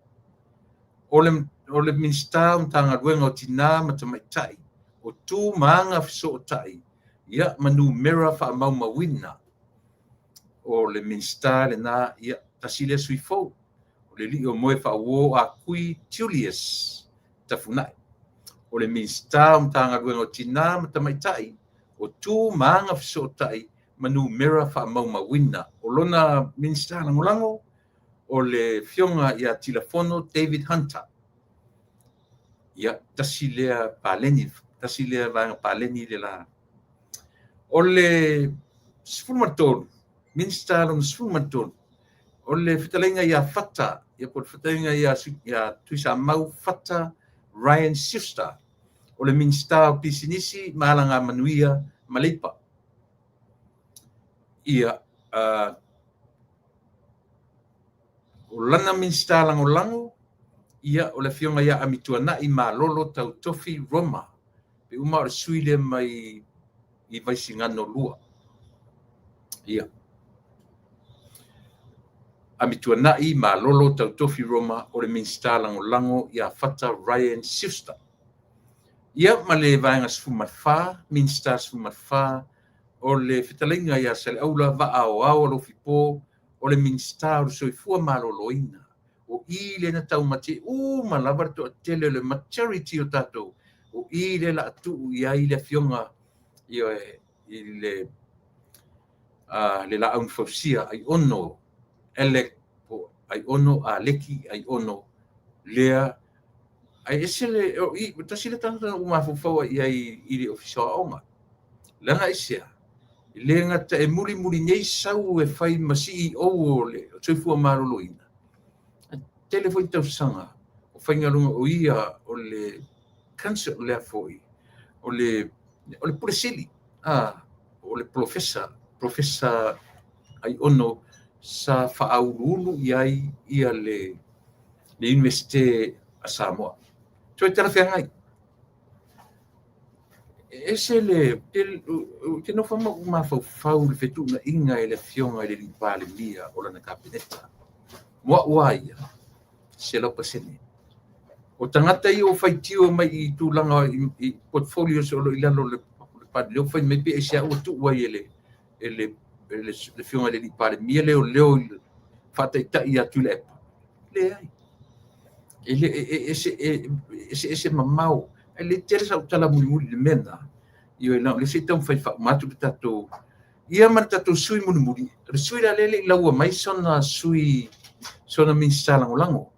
S1: O le Minisita o Matagaluega o Tinā ma Tamaitai, o Tu ma Agafesootai, ia, ma Numera Faamaumauina. O le Minisita lena, ia, tasi lea sui fou, o le alii o Moefaauō Ah Kui Julius Tafuna'i. O le Minisita o Matagaluega o Tinā ma Tamaitai, o Tu ma Agafesootai ma Numera Faamaumauina. O lona Minisita Lagolago, o le Afioga ia Tilafono David Hunter. Ia, tasi lea paleni, tasi lea vaega paleni le la. O le 13, Minisita lona 13, o le fetalaiga ia Fata, ia po o le fetalaiga ia Tuisamau Fata Ryan Schuster. O le Minisita o Pisinisi ma Alamanuia ma Leipa. Ia, o lana Minisita Lagolago, ia, o le Afioga ia Amituanai Malolo Tautofi Roma. Pe uma o le sui lea mai i Vaisigano 2. Ia. Amituanai Malolo Tautofi Roma o le Minisita Lagolago ia Fata Ryan Schuster. Ia, ma le vaega 14, Minisita 14, o le fetalaiga ia Saleaula Vaa o Alofipo, o le Minisita o le Soifua Maloloina. O i lea na taumate uma lava le toatele o le majority o tatou, o i lea la tuu i ai le afioga i le Laau na Fausia, Aiono Alec, po Aiono Aleki Aiono, lea ai ese le, o i, tasi le tagata na ou mafaufau i ai i le Ofisa o Aoga. Leaga aisea? E le gata e mulimuli nei sau e fai ma CEO o le Soifua Maloloina, tele foi tausaga o faigaluega o ia o le council lea foi, o le Pule Sili, o le Professor Aiono sa faauluulu i ai ia le Iunivesite a Samoa. Toe talafeagai. Ese le, ou te nofo ma ou mafaufau i le fetuunaiga e le Afioga i le Palemia o lana Kapeneta. Mo au a ia, 100%. O tagata ia ua faitio mai i tulaga i portfolios o lo o i lalo o le lea ua fai mai pe aisea ua tuu ai e le Afioga i le Palemia leoleo faataitai ia Tuilaepa. Leai. E le e ese mamao. E le tele sau tala mulimuli i le mea lena. Ioe, na o le se i taumafai faauma atu le tatou ia ma le tatou sui mulimuli. O le sui la lea le i laua mai sona sui, sona Minisita Lagolago.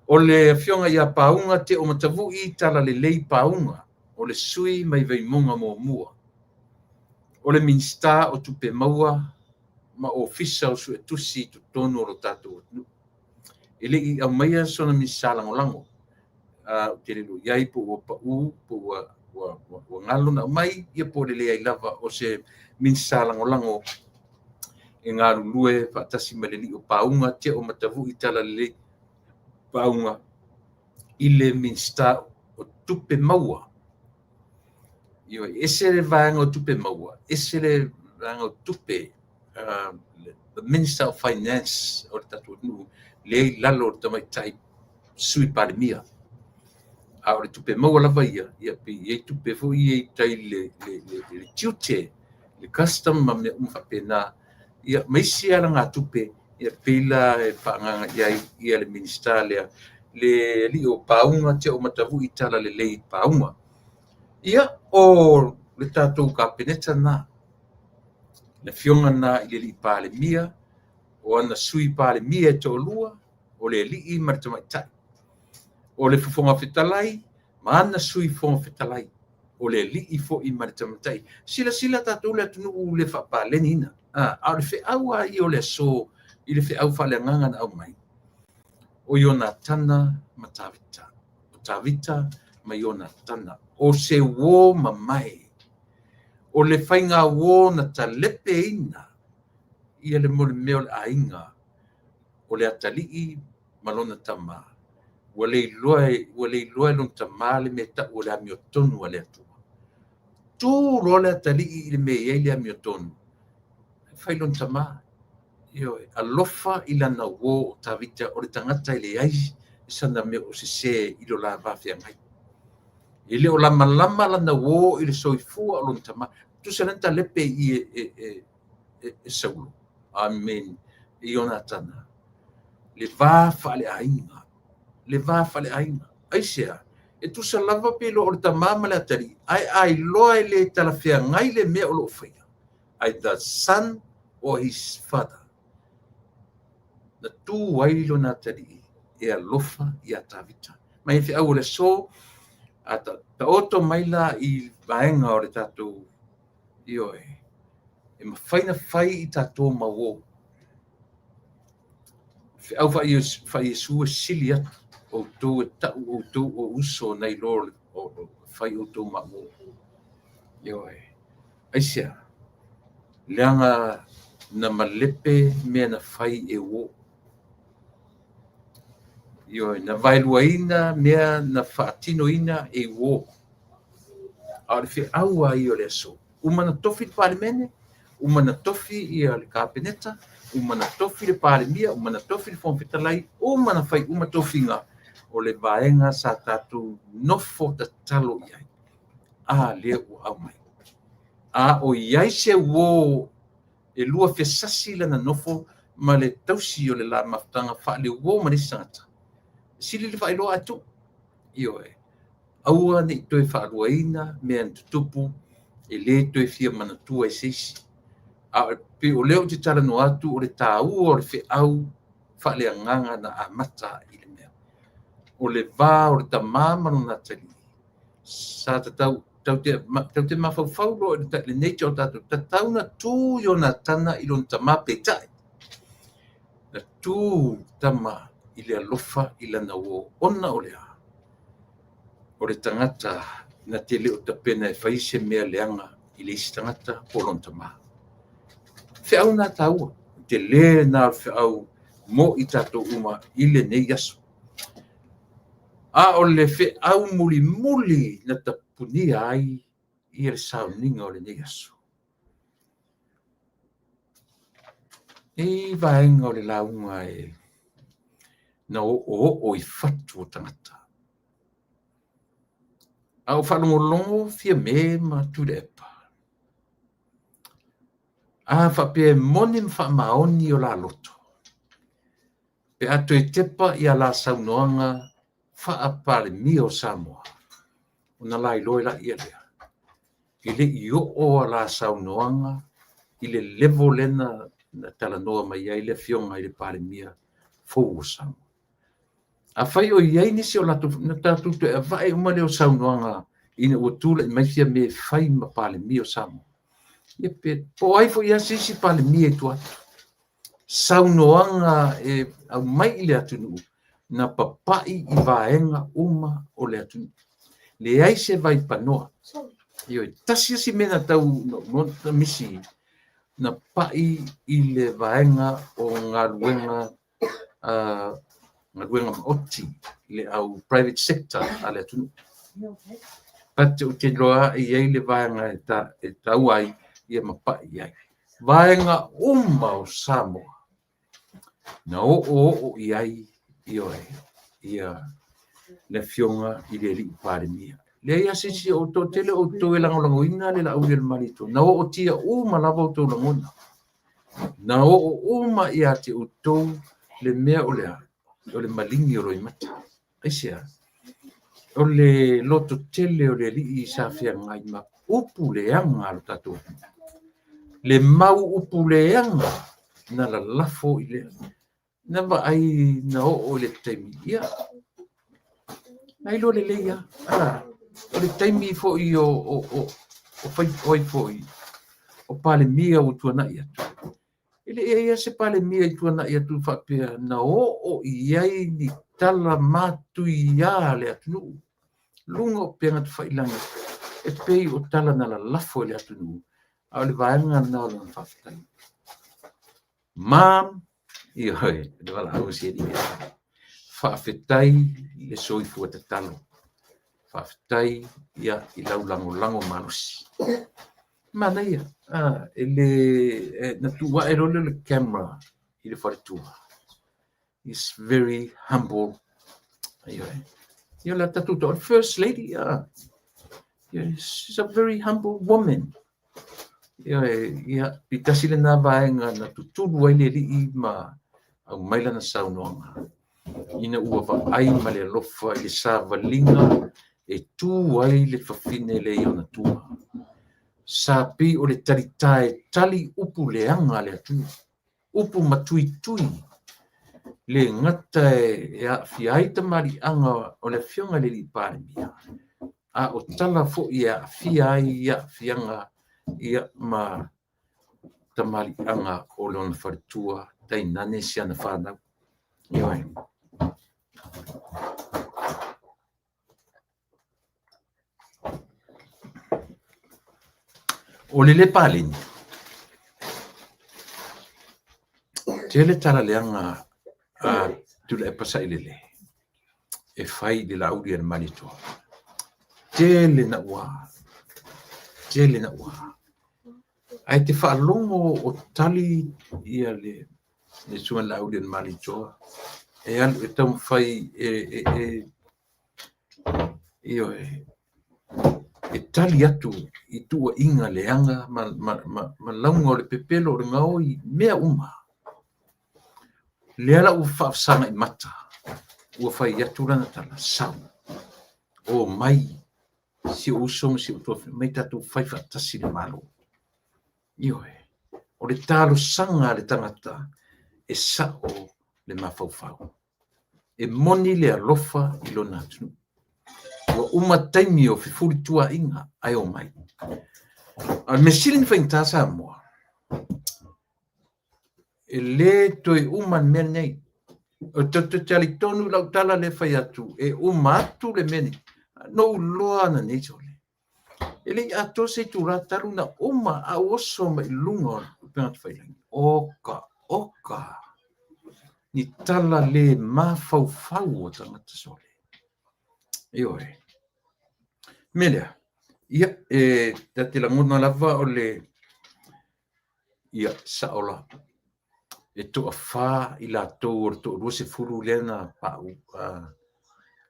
S1: O le Afioga ia Pauga Teomatavui Talalelei Pauga, o le sui mai Vaimauga 1. O le Minisita o Tupe Maua ma Ofisa o Suetusi i totonu o lo tatou atunuu. E le i aumaia sona Minisita Lagolago. Ou te le iloa i ai po ua pau, po ua galo na aumai, ia po o le leai lava o se Minisita Lagolago e galulue faatasi ma le alii o Pauga Teomatavui Talalelei Pauga i le Minisita o Tupe Maua. Ioe, ese le vaega o Tupe Maua, ese le vaega o Tupe, the Minister of Finance o le tatou atunuu, lea i lalo o le tamaitai Sui Palemia. A o le tupe maua lava ia, ia pe i ai tupe foi ia i tai le tiute, le custom ma mea uma faapena, ia ma isi alagatupe, ia pei la e faaagaaga i ai ia le Minisita lea, le alii o Pauga Teomatavui Talalelei Pauga. Ia, o le tatou Kapeneta lena, le afioga lena i le alii Palemia, o ana Sui Palemia e toalua, o le alii ma le tamaitai. O le Fofoga Fetalai ma ana Sui Fofoga Fetalai, o le alii foi ma le tamaitai. Silasila tatou le atunuu le faapaleniina. A o le feau lava ia o le aso i le feau faaleagaga na aumai, o Ionatana ma Tavita. O Tavita ma Ionatana. O se uō mamae, o le faiga uō na talepeina ia le mea o le aiga o le atalii ma lona tama. Ua le iloa e lona tama le mea tau o le amiotonu a le Atua. Tu loa le atalii i le mea e i ai le amiotonu, fai lona tama. Ioe, alofa i lana uō o Tavita, o le tagata e leai sana mea o sesē i lo la va feagai. E le o lamalama lana uō i le soifua o lona tama. Tusa lea na talepe i e Saulo, amen, e Ionatana, le va faaleaiga, le va faaleaiga. Aisea? E tusa lava pe iloa o le tama ma le atalii, ae a iloa e le talafeagai le mea o lo o faia, either son or his father, na tu ai lona atalii e alofa ia Tavita. Mai feau o le aso, a taoto mai la i vaega o le tatou, ioe, e mafai na fai i tatou ma uō. Feau faa-Iesu e sili atu outou e tau outou o uso nai lo o fai outou ma uō. Ioe. Aisea? Leaga na malepe mea na fai e uō. Ioe, na vaeluaina mea na faatinoina e uō. A o le feau lava ia o le aso, uma na tofi le Palemene, uma na tofi ia le Kapeneta, uma na tofi le Palemia, uma na tofi le Fofoga Fetalai, uma na fai uma tofiga o le vaega sa tatou nofo tatalo i ai. A lea ua aumai. A o i ai se uō e lua fesasi lana nofo ma le tausi o le la mafutaga faale-uō ma le isi tagata, sili le faailoa ae tuu. Ioe. Aua ne i toe faaluaina mea na tutupu e le toe fia manatua e se isi. A pei o lea ou te talanoa atu o le taua o le feau faaleagaga na amata i le mea. O le va o le tama ma lona atalii, sa tatau tatou te mafaufau loa i le nature o tatou, tatau na tu Ionatana i lona tama, peitai na tu tama i le alofa i lana uō, ona o le a? O le tagata na te le o tapena e fai se mea leaga i le isi tagata po o lona tama. Feau na taua, tele na o le feau mo i tatou uma i lenei aso. A o le feau mulimuli na tapunia ai ia le sauniga o lenei aso. Nei vaega o le lauga e na oooo i fatu o tagata. A o faalogologo Fiame ma Tuilaepa, a faapea e moni ma faamaoni o la loto, pe a toe tepa i a la saunoaga faa-Palemia o Samoa, ona la iloa e laia lea, e le i oo a la saunoaga i le level lea na talanoa mai ai le afioga i le Palemia fou o Samoa. Afai o i ai nisi o latou, na tatou toe avae uma lea o saunoaga ina ua tulai mai Fiame e fai ma Palemia o Samoa. Ia pe po o ai foi lava se isi Palemia i tua atu. Saunoaga e aumai i le atunuu na papai i vaega uma o le atunuu. Leai se vaipanoa. Ioe, tasi si mea na tau na misi na pai i le vaega o galuega galuega maoti, le au private sector a le atunuu. But ou te iloa e i ai le vaega e taua ai ia ma pai i ai. Vaega uma o Samoa na oooo i ai, ioe, ia le afioga i le alii Palemia. Leai lava se isi o outou, tele outou e lagolagoina le Laaulialemalietoa, na ootia uma lava outou lagona. Na oo uma ia te outou le mea o le a? O le maligi o loimata. Aisea? O le loto tele o le alii sa feagai ma upu leaga a lo tatou atunuu. Le mau upu leaga na lalafo i le na vaai na oo i le taimi, ia, na iloa lelei lava. O le taimi foi o fai o ai foi, o Palemia ua tuanai atu. E le i i ai lava se Palemia i tuanai atu faapea na oo i ai ni tala matuia a le atunuu. luga o upega tafailagi e pei o tala na lalafo e le atunuu, a o le vaega lena o lona faafetai. Mom, ioe, le valaau a si alii. Faafetai le soifua tatalo. Faafetai ia i lau lagolago malosi. Manaia, e le, na tuu ae loa lea o le camera i le faletua. Is very humble. Ioe. Ia la tatou o le first lady. She's a very humble woman. Ioe, ia, pi tasi lena vaega na tutulu ai le alii ma aumai lana saunoaga. Ina ua vaai ma le alofa i le savaliga e tu ai le fafine lea i ona tua. Sa pei o le talita e tali upu leaga a le atunuu, upu matuitui, le gata e aafia ai tamaliiaga o le afioga i le alii Palemia, a o tala foi e aafia ai aafiaga ia ma tamaliiaga o lona faletua, tainane si ana fanau. Ioe. O le lē paleni, tele tala leaga a Tuilaepa Sailele e fai i le Laauli a le Malietoa. Tele naua, tele naua. Ae te faalogo o tali ia le susuga i le Laauli a le Malietoa e alu e taumafai e ioe, e tali atu i tuuaiga leaga ma lauga o le pepelo o le gaoi, mea uma. Lea la ua faafesagai mata, ua fai atu lana tala, sau, o mai si ou uso ma si ou tuafafine, omai tatou fai faatasi le Malo. Ioe, o le talosaga a le tagata e sao le mafaufau. E moni le alofa i lona atunuu. Ua uma taimi o fefulituaaiga ae omai. A o le mea sili ona faigata Samoa, e le toe uma le mea lenei. O te talitonu i lau tala lea e fai atu, e uma atu le mea lenei. Na ou iloa ananei sole, e le i atoa se itula talu ona uma a ou oso mai i luga o le upega tafailagi. Oka, oka, ni tala le mafaufau o tagata sole. Ioe. Mea lea, ia, e ta te lagona lava o le, ia, sao la, e toafa i latou o le toalua sefulu lea na pau,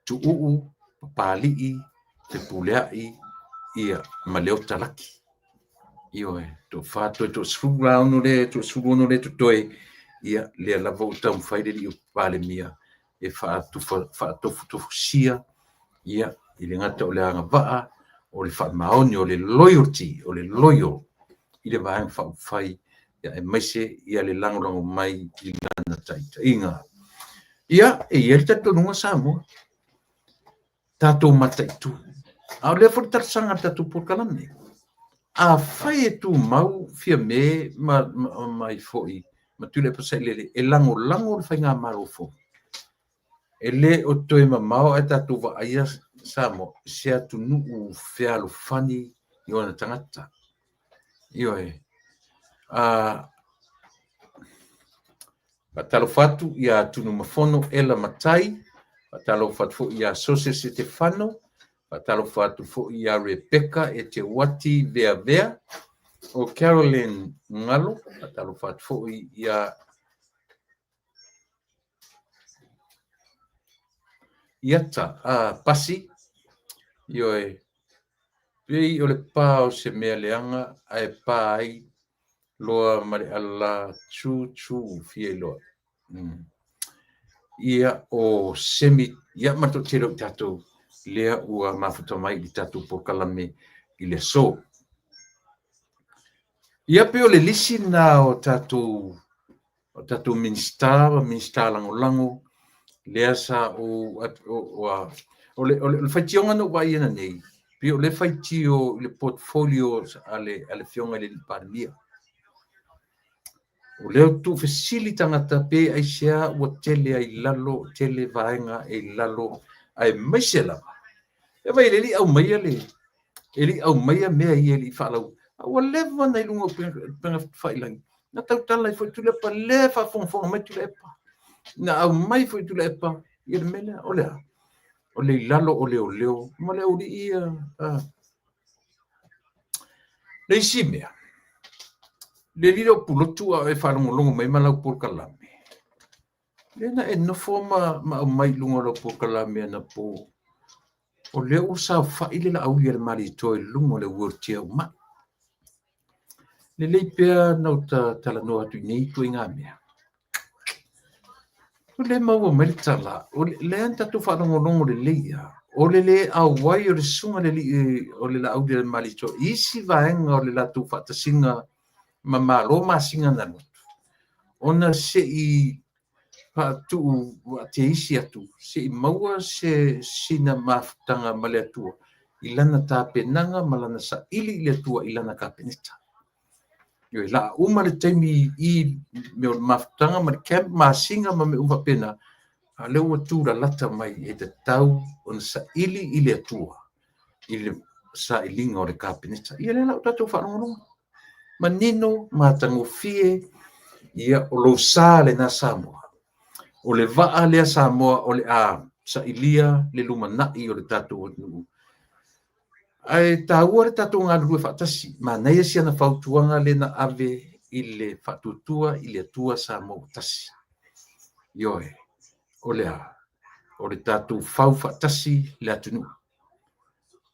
S1: Tuuu, Papalii, Fepuleai, ia, ma Leota Laki. Ioe, toafa, toe toasefulu la ono lea, toasefulu ono lea totoe, ia, lea lava ua taumafai le alii o Palemia e faatofutofusia, ia, i le gata o le agavaa, o le faamaoni, o le loyalty, o le loyal i le Vaega Faaupufai, ia, aemaise ia le lagolago mai i lana taitaiga. Ia, e i ai le talitonuga Samoa, tatou mataitu. A o lea foi le talosaga a le tatou polokalame. Afai e tumau Fiame ma foi ma Tuilaepa Sailele e lagolago le faigamalo fou, e le o toe mamao ae tatou vaaia Samoa se atunuu fealofani i ona tagata. Ioe. Faatalofa atu ia Tunumafono Ela Matai, faatalofa atu foi ia Sose Setefano, faatalofa atu foi ia Rebecca Eteuati Veavea, o Caroline Ngalo, faatalofa atu foi ia Iata Pasi, ioe, pei o le pa o se mea leaga ae pa ai loa ma le ala tū tū fia iloa. Ia o Semi, ia ma le toatele o i tatou lea ua mafuta mai i le tatou polokalame i le aso. Ia pei o le lisi lena o tatou Minisita ma Minisita Lagolago lea sa ou o le faitioga na ou vaai ananei, pei o le faitio i le portfolio a le afioga i le alii Palemia. O lea tuufesili tagata pe aisea ua tele ai lalo, tele vaega e i lalo, aemaise lava E vai le li au mai le e le i aumaia mea ia e le i faalau. A ua leva ona i luga o upega tafailagi. Na tautala ai foi Tuilaepa, lea e faafogafoga mai Tuilaepa. Na aumai foi Tuilaepa ia le mea lea. O le a? O le i lalo o leoleo ma le aualii ia. Le isi mea, le alii o Pulotu a o e faalogologo mai ma lau polokalame, lea na e nofo ma aumai i luga o lau polokalame anapo, o lea ua saofai le Laauli a le Malietoa i luga o le wheelchair o mai. Lelei pea na ou talanoa atu i nei ituaiga mea. O lea maua mai le tala, o lea na tatou faalogologo lelei lava, o le le auai o le susuga i le alii o le Laauli a le Malietoa i isi vaega o le latou faatasiga ma Malo masina na alu atu, ona se i faatuu vaateisi atu, se i maua se sina mafutaga ma le Atua i lana tapenaga ma lana saili i le Atua i lana Kapeneta. Ioe, la uma le taimi i mea o le mafutaga ma le camp masina ma mea uma faapena, a o lea ua tulalata mai e tatau ona saili i le Atua i le sailiga o le Kapeneta. Ia lea la ua tatou faalogologo manino, matagofie, ia o lou sa lena Samoa. O le vaa lea Samoa o le a sailia le lumanai o le tatou atunuu. Ae taua le tatou galulue faatasi. Manaia si ana fautuaga lea na ave i le Faatuatua i le Atua Samoa ua tasi. Ioe, o le a? O le tatou fau faatasi le atunuu.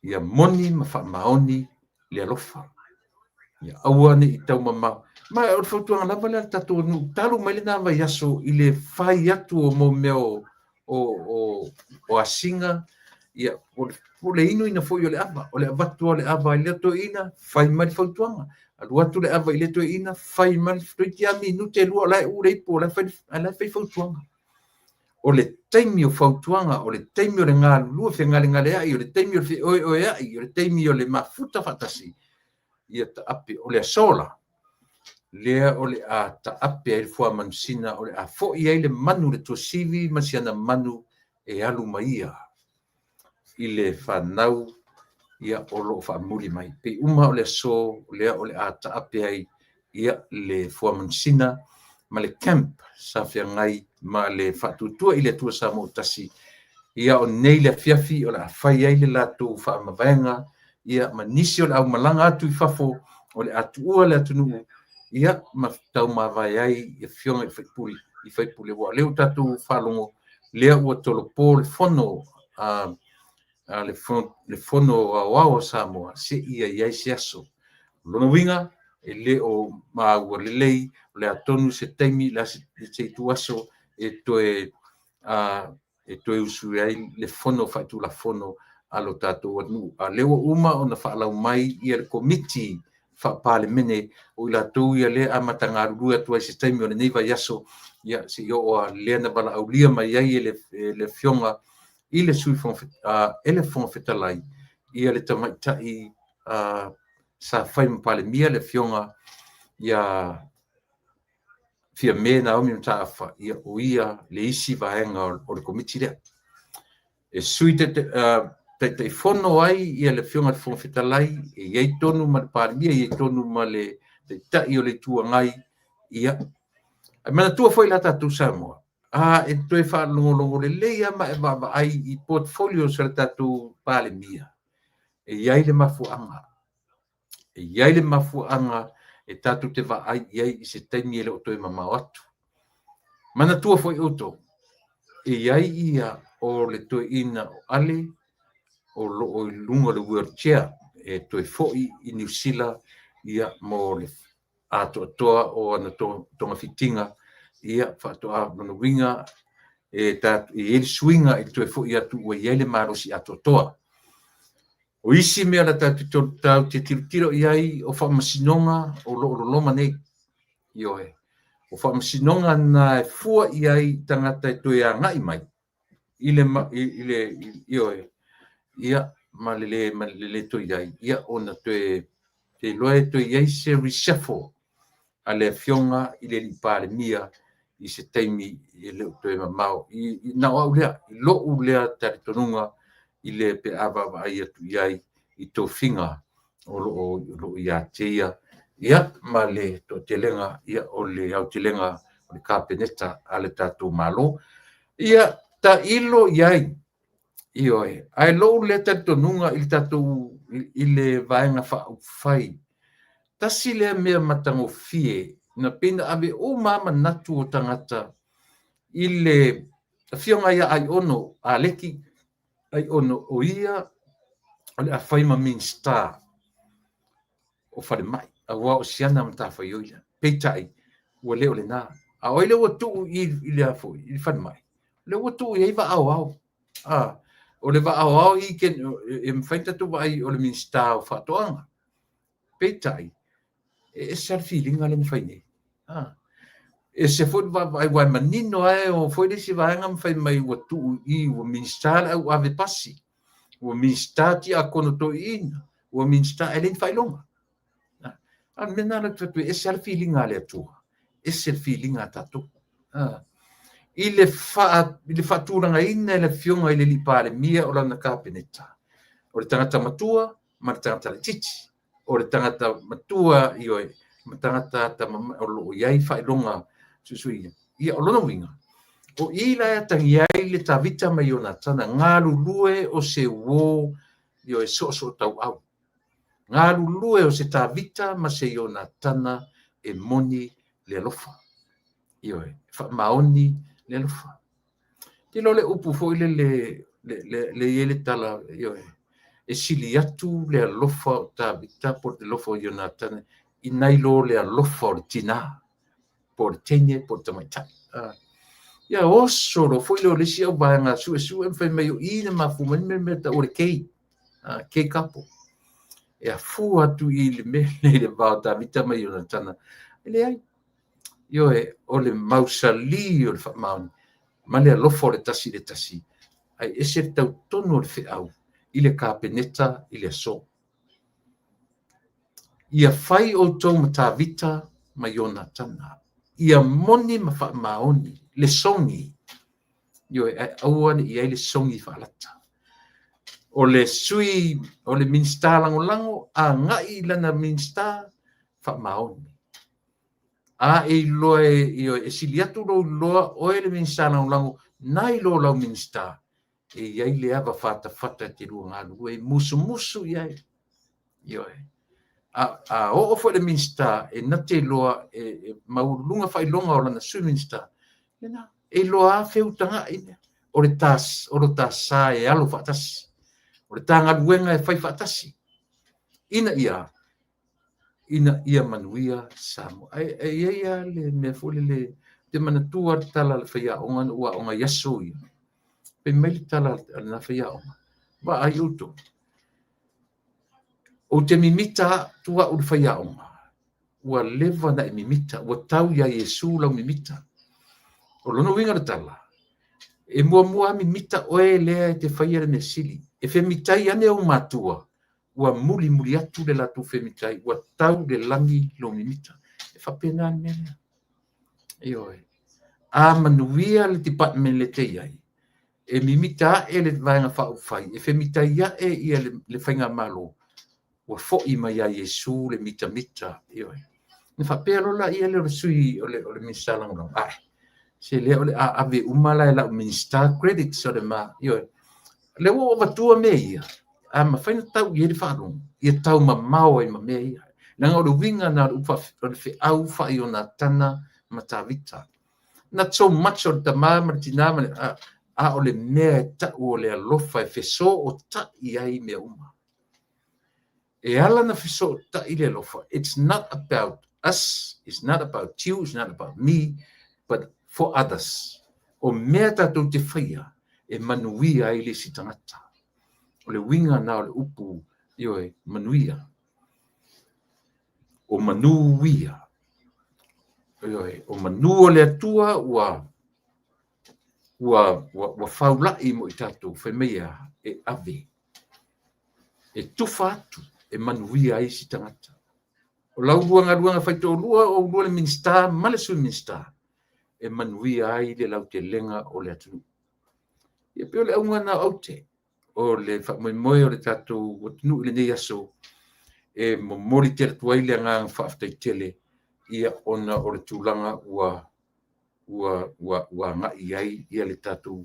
S1: Ia moni ma faamaoni le alofa. Ia aua ne i taumamao. Ma o le fautuaga lava lea a le tatou nuu talu mai lena vaiaso i le fai atu o mo mea o asiga, ia, o le inuina foi o le ava. O le avatu o le ava i lea toeaina, fai mai le fautuaga. Alu atu le ava i lea toeaina, fai mai le toeitiiti lava minute lua o la e u le ipu, o la e fai fautuaga. O le taimi o fautuaga, o le taimi o le galulue fegalegaleai, o le taimi o le feoeoeai, o le taimi o le mafuta faatasi, ia taape. O le aso la, lea o le a taape ai le fuamanusina, o le a foi ai le manu le tuasivi ma si ana manu e alu ma ia i le fanau ia o lo o faamuli mai. Pei uma o le aso lea o le a taape ai ia le fuamanusina ma le camp sa feagai ma le Faatuatua i le Atua Samoa ua tasi. Ia o nei le afiafi o le a fai ai le latou faamavaega ia ma nisi o le aumalaga atu i fafo o le a tuua le atunuu ia ma taumavae ai i afioga i faipule i faipule ua lea ua tatou faalogo lea ua tolopo le fono a le fono aoao o Samoa se i i ai se aso. O lona uiga e le o maua lelei o le a tonu se taimi le se ituaso e toe usu ai le fono faitulafono a lo tatou atunuu. A lea ua uma ona faalau mai ia le komiti faa-Palemene o i latou ia lea amata galulue atu ai se taimi o lenei vaiaso, ia se i oo lava lea na valaaulia mai ai e le afioga i le Sui Fofoga Fetalai ia le tamaitai sa fai ma Palemia le afioga ia Fiame Naomi Mataafa, ia o ia le isi vaega o le komiti lea. E sui Taitaifono ai ia le afioga i le Fofoga Fetalai, e i ai tonu ma le Palemia, e i ai tonu ma le Taitai o le Itu Agai. Ia, ae manatua foi la tatou Samoa, a e toe faalogologo lelei lava ma e vaavaai i portfolios a le tatou Palemia, e i ai le mafuaaga. E i ai le mafuaaga e tatou te vaai i ai i se taimi e le o toe mamao atu. Manatua foi outou, e i ai ia o le toeaina o Ale o lo o i luga o le wheelchair e toe foi i Niu Sila ia mo le atoatoa o ana togafitiga ia faatoa lona uiga e i ai le suiga i le toe foi atu ua i ai le malosi atoatoa. O isi mea la tatou te tilotilo i ai o faamasinoga o lo o loloma nei. Ioe. O faamasinoga na e fua i ai tagata e toe agai mai i le ioe ia ma le le toe i ai ia ona toe te iloa e toe i ai se reshuffle a le afioga i le alii Palemia i se taimi e le o toe mamao. Na o au lea, i lou lea talitonuga. i le pe a vaavaai atu i ai i tofiga o lo o ia te ia, ia ma le toatelega, ia, o le aotelega o le Kapeneta a le tatou Malo. Ia tailo i ai, ioe, ae lou lea talitonuga i le tatou i le Vaega Faaupufai, tasi lea mea matagofie na pei na ave uma lava manatu o tagata i le afioga ia Aiono Aleki Aiono, o ia o le a fai ma Minisita o Falemai, aua o si ana matafaioi lea. Peitai, ua le o lena. A o ai lea ua tuu i le foi i le falemai? Lea ua tuu i ai Vaa Aoao. O le Vaa Aoao e mafai ona tatou vaai o le Minisita o Faatoaga. Peitai, e ese lava le filiga lea na fai nei. Ese foi le vaavaai, aua e manino lava e o foi le isi vaega ma fai mai ua tuu i i, ua Minisita le au ave pasi, ua Minisita Tiakono Toeaina, ua Minisita, ae leai ni faailoga. A o le mea lena ou te fai atu ai, e ese lava le filiga a le Atua, ese le filiga a tatou. I le faatulagaina e le Afioga i le Palemia o lana Kapeneta, o le tagata matua ma le tagata laitiiti, o le tagata matua, ioe, ma tagata o lo o i ai faailoga suesueina. Ia, o lona uiga, o i la e atagia ai le Tavita ma Ionatana, galulue o se uo, ioe, soosootauau. Galulue o se Tavita ma se Ionatana e moni le alofa. Ioe, e faamaoni le alofa. Te iloa le upu foi lele le i ai le tala, ioe, e sili atu le alofa o Tavita po o le alofa o Ionatana i nai lo le alofa o le tinā, po o le teine po o le tamaitai. Ia oso loa foi lea o le isi au vaega suesue ma fai mai o i na mafua mai le mea tau o le gay, gay couple. E afua atu i le mea i le va o Tavita ma Ionatana. E leai. Ioe, o le mausali o le faamaoni ma le alofa o le tasi i le tasi, ae ese le tautonu o le feau i le Kapeneta i le aso. Ia fai outou ma Tavita ma Ionatana, ia moni ma faamaoni le sogi, ioe, ae aua ne i i ai le sogi faalata. O le sui, o le Minisita Lagolago, agai i lana Minisita, faamaoni. A e iloa e, e sili atu lou iloa oe le Minisita Lagolago nai lo lau Minisita, e i ai le ava fatafata e te lua galulue ai, musumusu i ai. Ioe. A oo foi le Minisita e na te iloa e maualuluga faailoga o lana Sui Minisita, lena, e iloa lava feutagai o le ta, o lo ta sa e alo faatasi, o le ta galuega e fai faatasi, ina ia manuia Samoa. Ae i ai lava le mea foi lele, te manatua le tala a le faiaoga na ou aoga i aso ia. Fai mai le tala a lena faiaoga, vaai outou, ou te mimita atu au le faiaoga, ua leva ona e mimita, ua tau ia Iesu lau mimita. O lona uiga o le tala, e muamua mimita oe lea e te faia le mea sili. E femitai ane ou matua, ua mulimuli atu le latou femitai, ua tau i le lagi lou mimita. E faapena le mea lea. Ioe. A manuia le department le te i ai, e mimita ae le Vaega Faaupufai, e femitai ae ia le faigamalo, ua foi mai ia Iesu le mitamita. Ioe. Na faapea loa la ia lea o le sui o le Minisita Lagolago, ai, se lea o le a ave uma la e lau Minisita credits o le ma, ioe. Lea ua ou avatua mea ia, a mafai ona tau i ai le faalogo, ia tau mamao ai ma mea ia. Leaga o le uiga na o le feau faa-Ionatana ma Tavita. Not so much o le tama ma le tina ma le, a o le mea e tau o le alofa e fesootai ai mea uma. E ala na fesootai le alofa. It's not about us, it's not about you, it's not about me, but for others. O mea tatou te faia e manuia ai le isi tagata. O le uiga na o le upu, ioe, manuia. O manu ia. Ioe, o manu o le Atua ua faulai mo i tatou, fai mai e a, e ave, e tufa atu, e manuia ai isi tagata. O lau lua galuega faitoalua, o lua le Minisita ma le Sui Minisita, e manuia ai le lautelega o le atunuu. Ia pei o le auga na o aute. o le faamoemoe o le tatou atunuu i lenei aso, e momoli tele atu ai le agaga faafetai tele ia ona o le tulaga ua agai i ai ia le tatou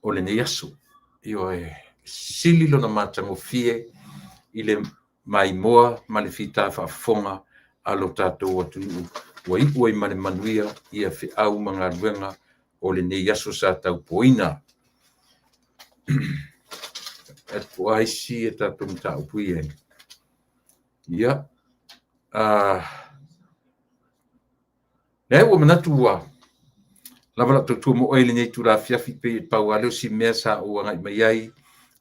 S1: o lenei aso. Ioe, sili lona matagofie i le maimoa ma le fita faafofoga a lo tatou atunuu ua iu ai ma le manuia ia feau ma galuega o lenei aso sa tautoina. Po o a isi a tatou mataupu ia. Ia, lea ua manatu ua lava lau tautua mo oe i lenei itula afiafi, pei e pau lava lea o si mea sa ou agai mai ai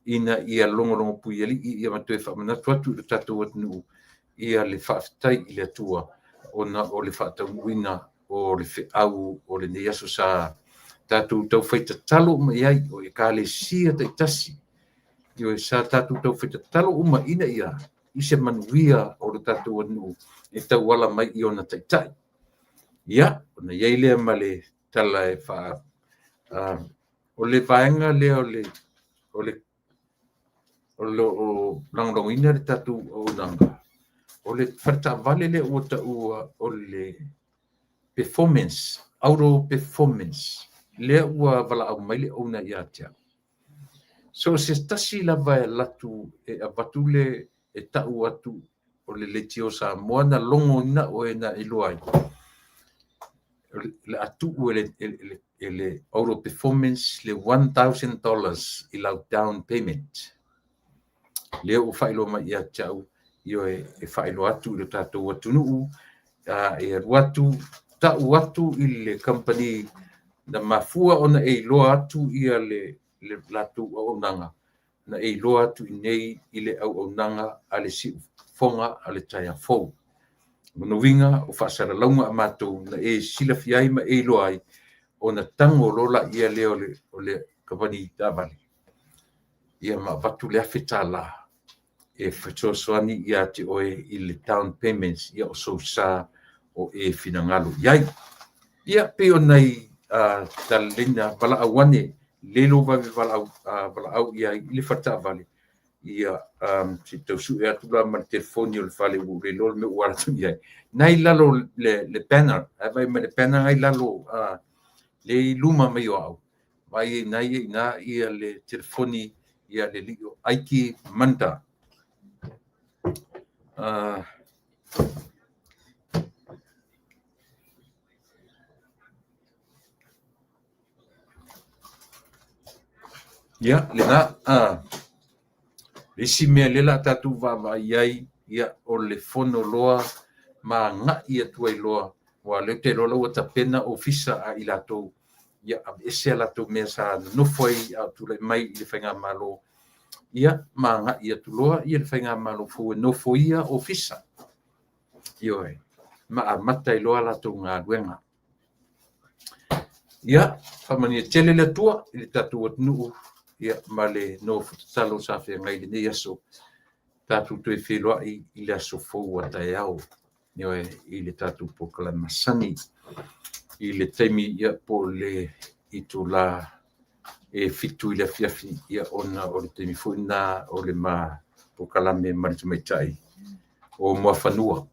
S1: ina ia logologo puialii ia ma toe faamanatu atu i le tatou atunuu ia le faafetai i le Atua ona o le faataunuuina o le feau o lenei aso sa tatou taufai tatalo uma i ai, o Ekalesia taitasi, sa tatou taufai tatalo uma ina ia i se manuia o le tatou atunuu e tauala mai i ona taitai. Ia, ona i ai lea ma le tala e o le vaega lea o lo o lagolagoina le tatou auaunaga, o le faletaavale lea ua taua o le Performance, Auto Performance, lea ua valaau mai le owner ia te au. So o se tasi lava e alu atu e avatu le, e tau atu o le Leitio Samoa na logoina oe na e iloa ai, o le a tuu e le Auto Performance le $1,000 i lau down payment. Lea ua faailoa mai ia te au, ioe, e faailoa atu i le tatou atunuu, e alu atu, tau atu i le kamupani na mafua ona e iloa atu ia le latou auaunaga, na e iloa atu i inei i le auaunaga a le Siufofoga a le Taeao Fou. O lona uiga o faasalalauga a matou na e silafia ai ma e iloa ai, ona tago loa lea o le kamupani taavale ia ma avatu le $1,000 e fesoasoani ia te oe i le down payments, ia o sou sa o e finagalo i ai. Ia, pei o nai talaleina, valaau ane, lelei lou vave valaau i ai i le faletaavale, ia se i tau sue atu la ma le telefoni o le fale ua ou le iloa le mea ua alu atu i ai. Na i lalo le banner, a e vaai mai i le banner na i lalo lea e i luma mai o au, vaai ai na i ina ia le telefoni ia le alii o Aiki Manda. Ia, lena, le isi mea lea o le a tatou vaavaai i ai, ia, o le fono loa ma agai atu ai loa, aua o lea ou te iloa o la ua tapena ofisa a i latou, ia aveese a latou mea sa nonofo ai a o tulai mai i le faigamalo, ia, ma agai atu loa le faigamalo fou e nofoia ofisa, ioe, ma amata ai loa latou galuega. Ia, faamanuia tele le Atua i le tatou atunuu, ia, ma le nofo tatalo sa feagai i lenei aso. Tatou toe feiloai i le aso fou a taeao, ioe, i le tatou polokalame masani i le taimi, ia, po o le itula e 7 i le afiafi, ia, ona o le taimi foi lena o le ma polokalame ma le tamaitai o Muafanua.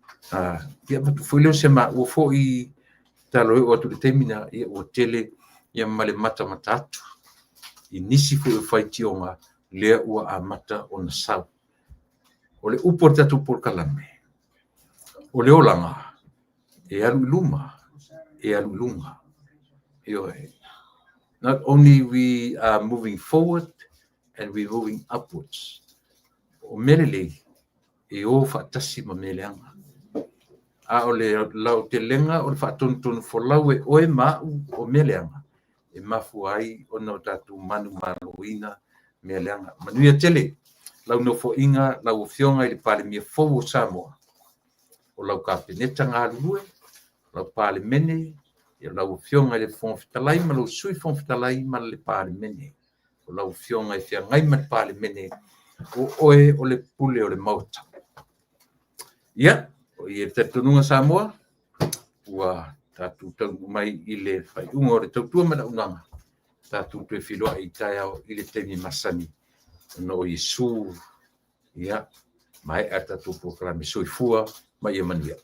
S1: Ia, avatu foi lea o se maua foi talo e oo atu i le taimi lena, ia, ua tele ia ma le matamata atu i nisi foi o faitioga lea ua amata ona sau. O le upu a le tatou polokalame, o le olaga e alu i luma, e alu i luga. Ioe. Not only we are moving forward and we moving upwards. O mea lelei, e o faatasi ma mea leaga. A o le lautelega o le faatonutonu folau e oe ma au o mea leaga, e mafua ai ona o tatou manumaloina mea leaga. Manuia tele lau nofoaiga lau Afioga i le Palemia fou o Samoa, o lau Kapeneta galulue, lau Palemene, lau Afioga i le Fofoga Fetalai ma lou Sui Fofoga Fetalai ma le Palemene. O lau Afioga e feagai ma le Palemene, o oe o le pule o le Maota. Ia, o i ai le talitonuga Samoa, ua tatou taunuu mai i le faaiuga o le tautua ma le auaunaga. Tatou toe feiloai i taeao i le taimi masani ona o Iesu. Ia, maea le tatou polokalame. Soifua ma ia manuia.